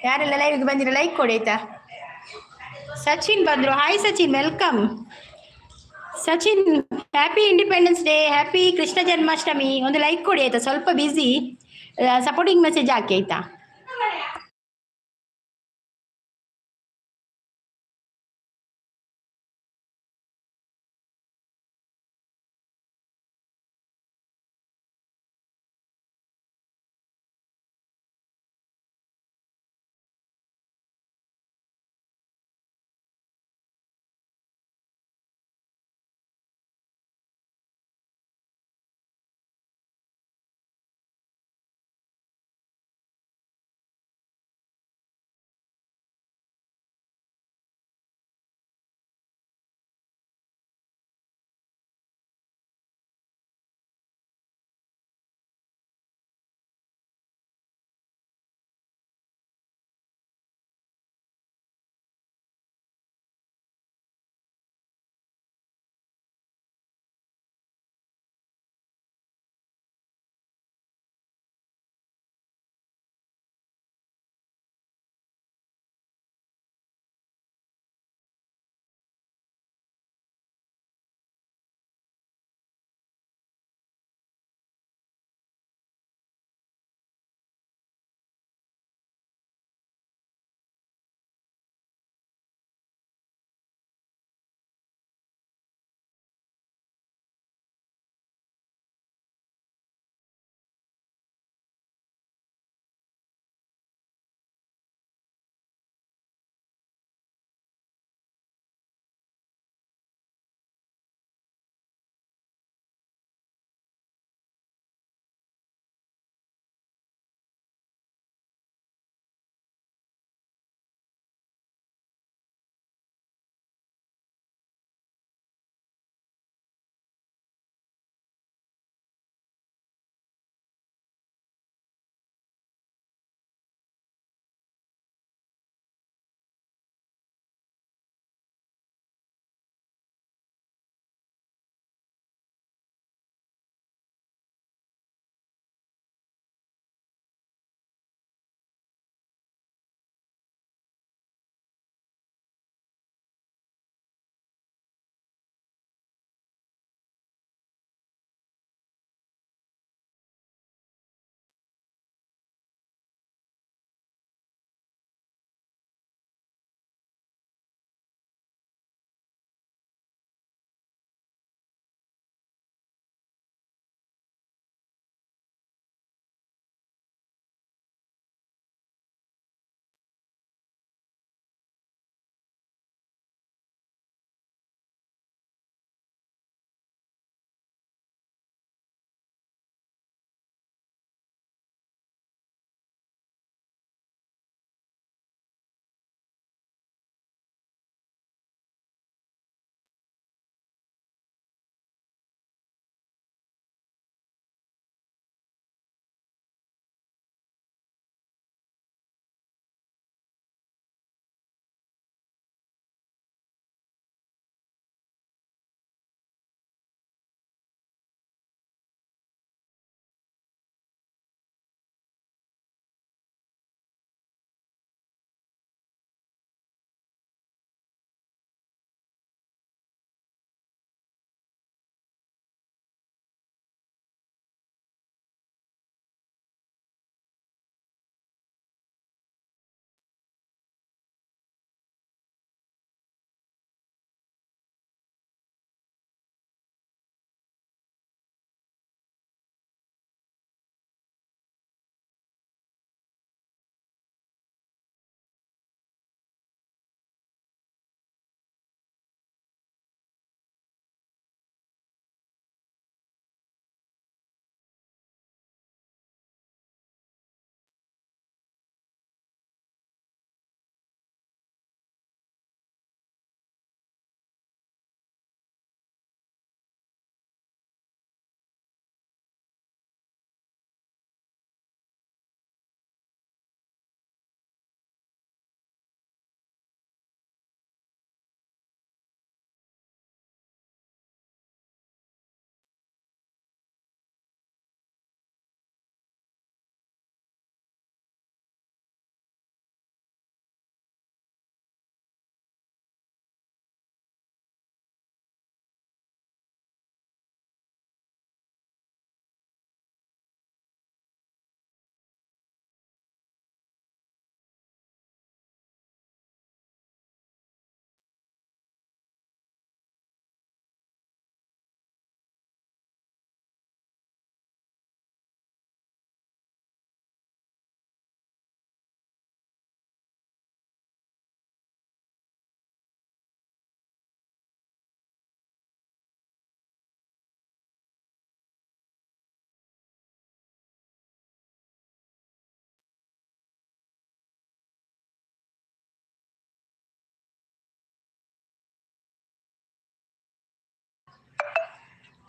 ಯಾರೆಲ್ಲ ಲೈವ್ಗೆ ಬಂದಿರೋ ಲೈಕ್ ಕೊಡಿ ಆಯ್ತಾ? ಸಚಿನ್ ಬಂದರು. Hi Sachin, welcome Sachin. Happy Independence Day, happy Krishna Janmashtami. ಒಂದು ಲೈಕ್ ಕೊಡಿ ಆಯ್ತಾ? ಸ್ವಲ್ಪ ಬ್ಯುಸಿ, ಸಪೋರ್ಟಿಂಗ್ ಮೆಸೇಜ್ ಹಾಕಿ ಆಯ್ತಾ?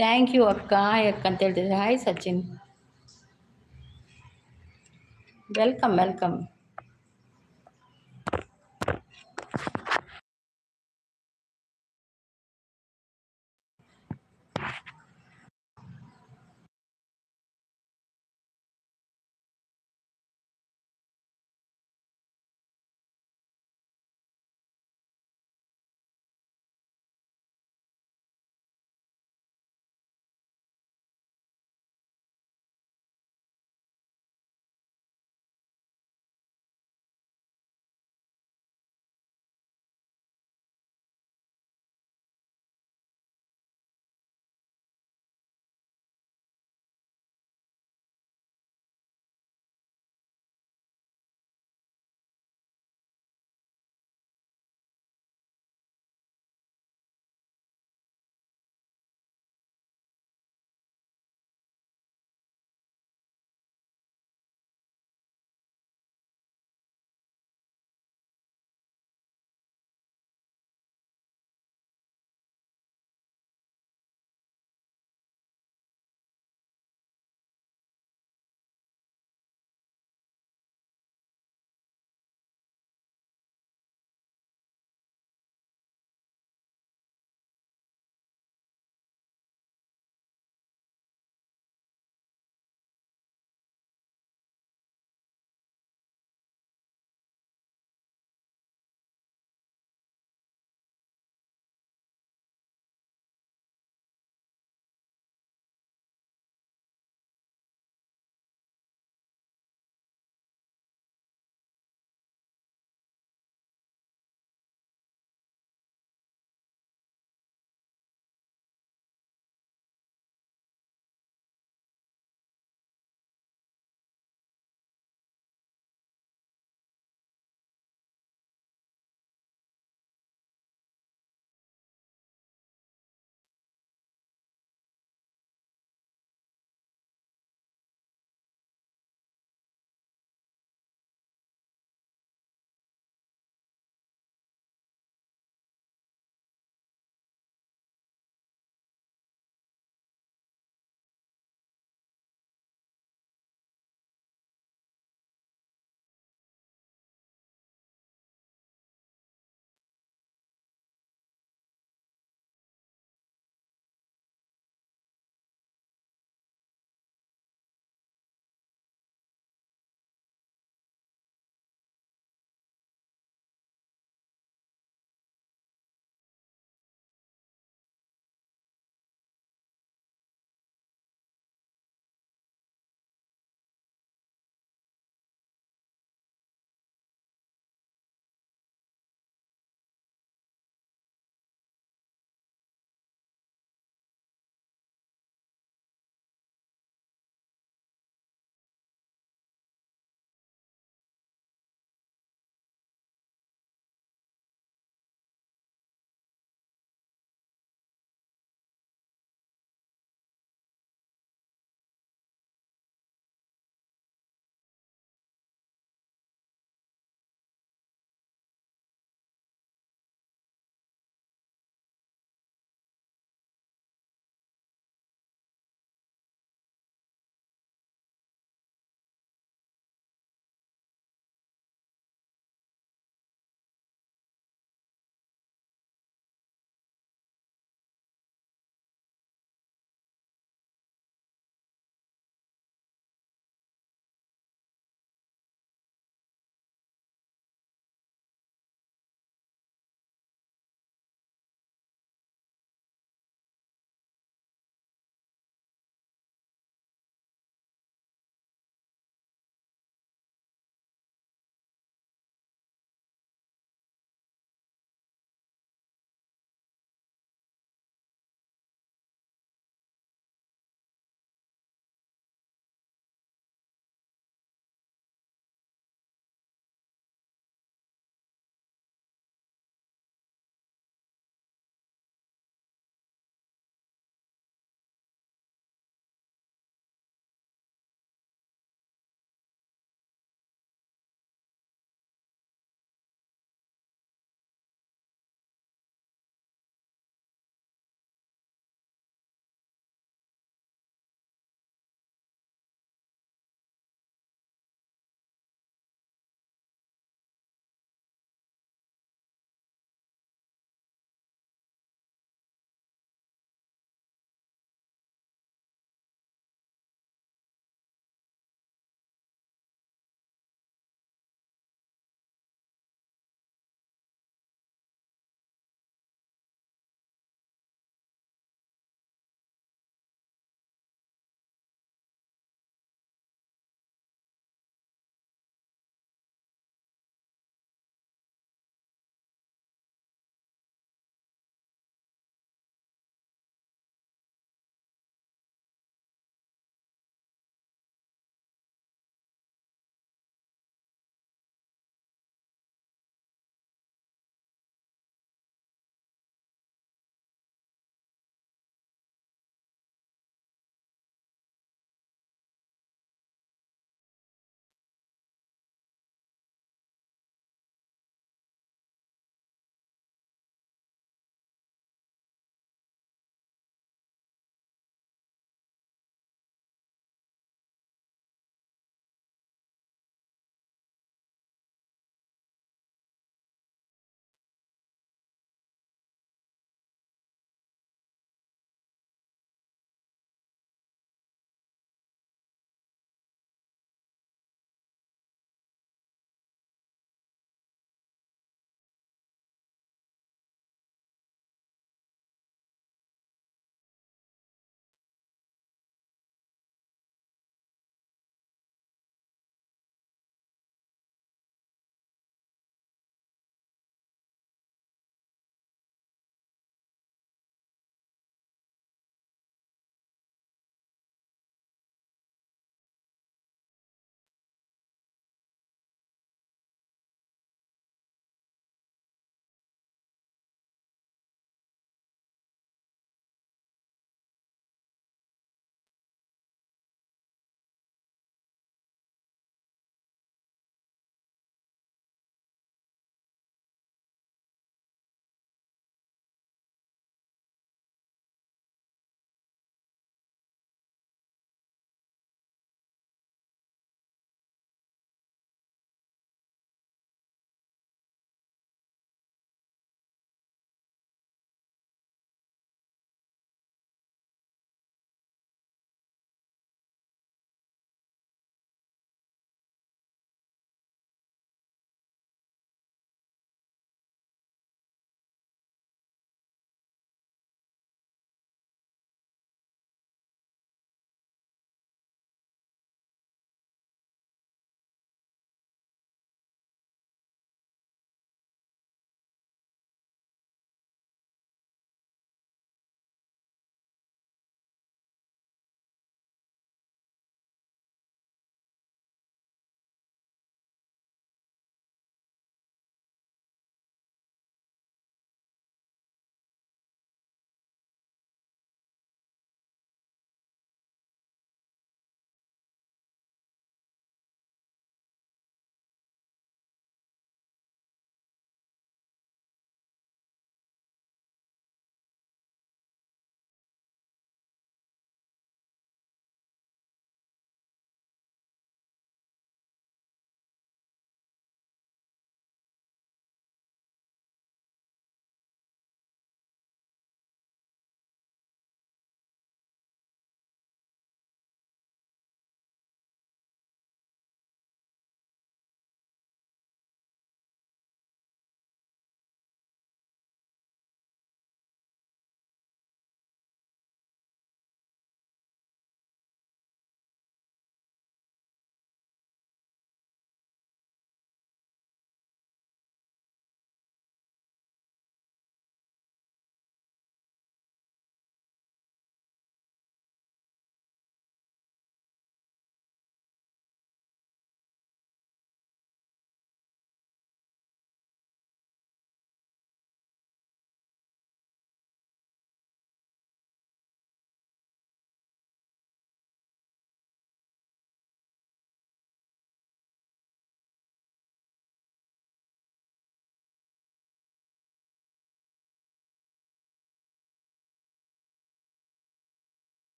Thank you ಅಕ್ಕ, ಹಾಯ್ ಅಕ್ಕ ಅಂತ ಹೇಳ್ತಿದ್ದಾರೆ. Hi Sachin, welcome welcome.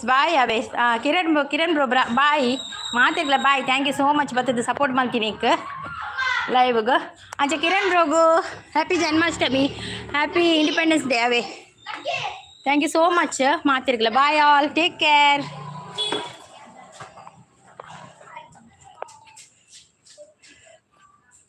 Bye ಅವೇ. Kiran bro, Kiran bro, bye. ಮಾತೆರ್ಗ್ಲ bye. Thank you so much ಬತ್ತದ ಸಪೋರ್ಟ್ ಮಲ್ತಿನಿಕ್ ಲೈವ್ಗ್. ಅಂಚ ಕಿರಣ್ ಬ್ರೋಗು happy Janmashtami, happy independence day ಅವೇ. Thank you so much. ಮಾತೆರ್ಗ್ಲ bye all, take care.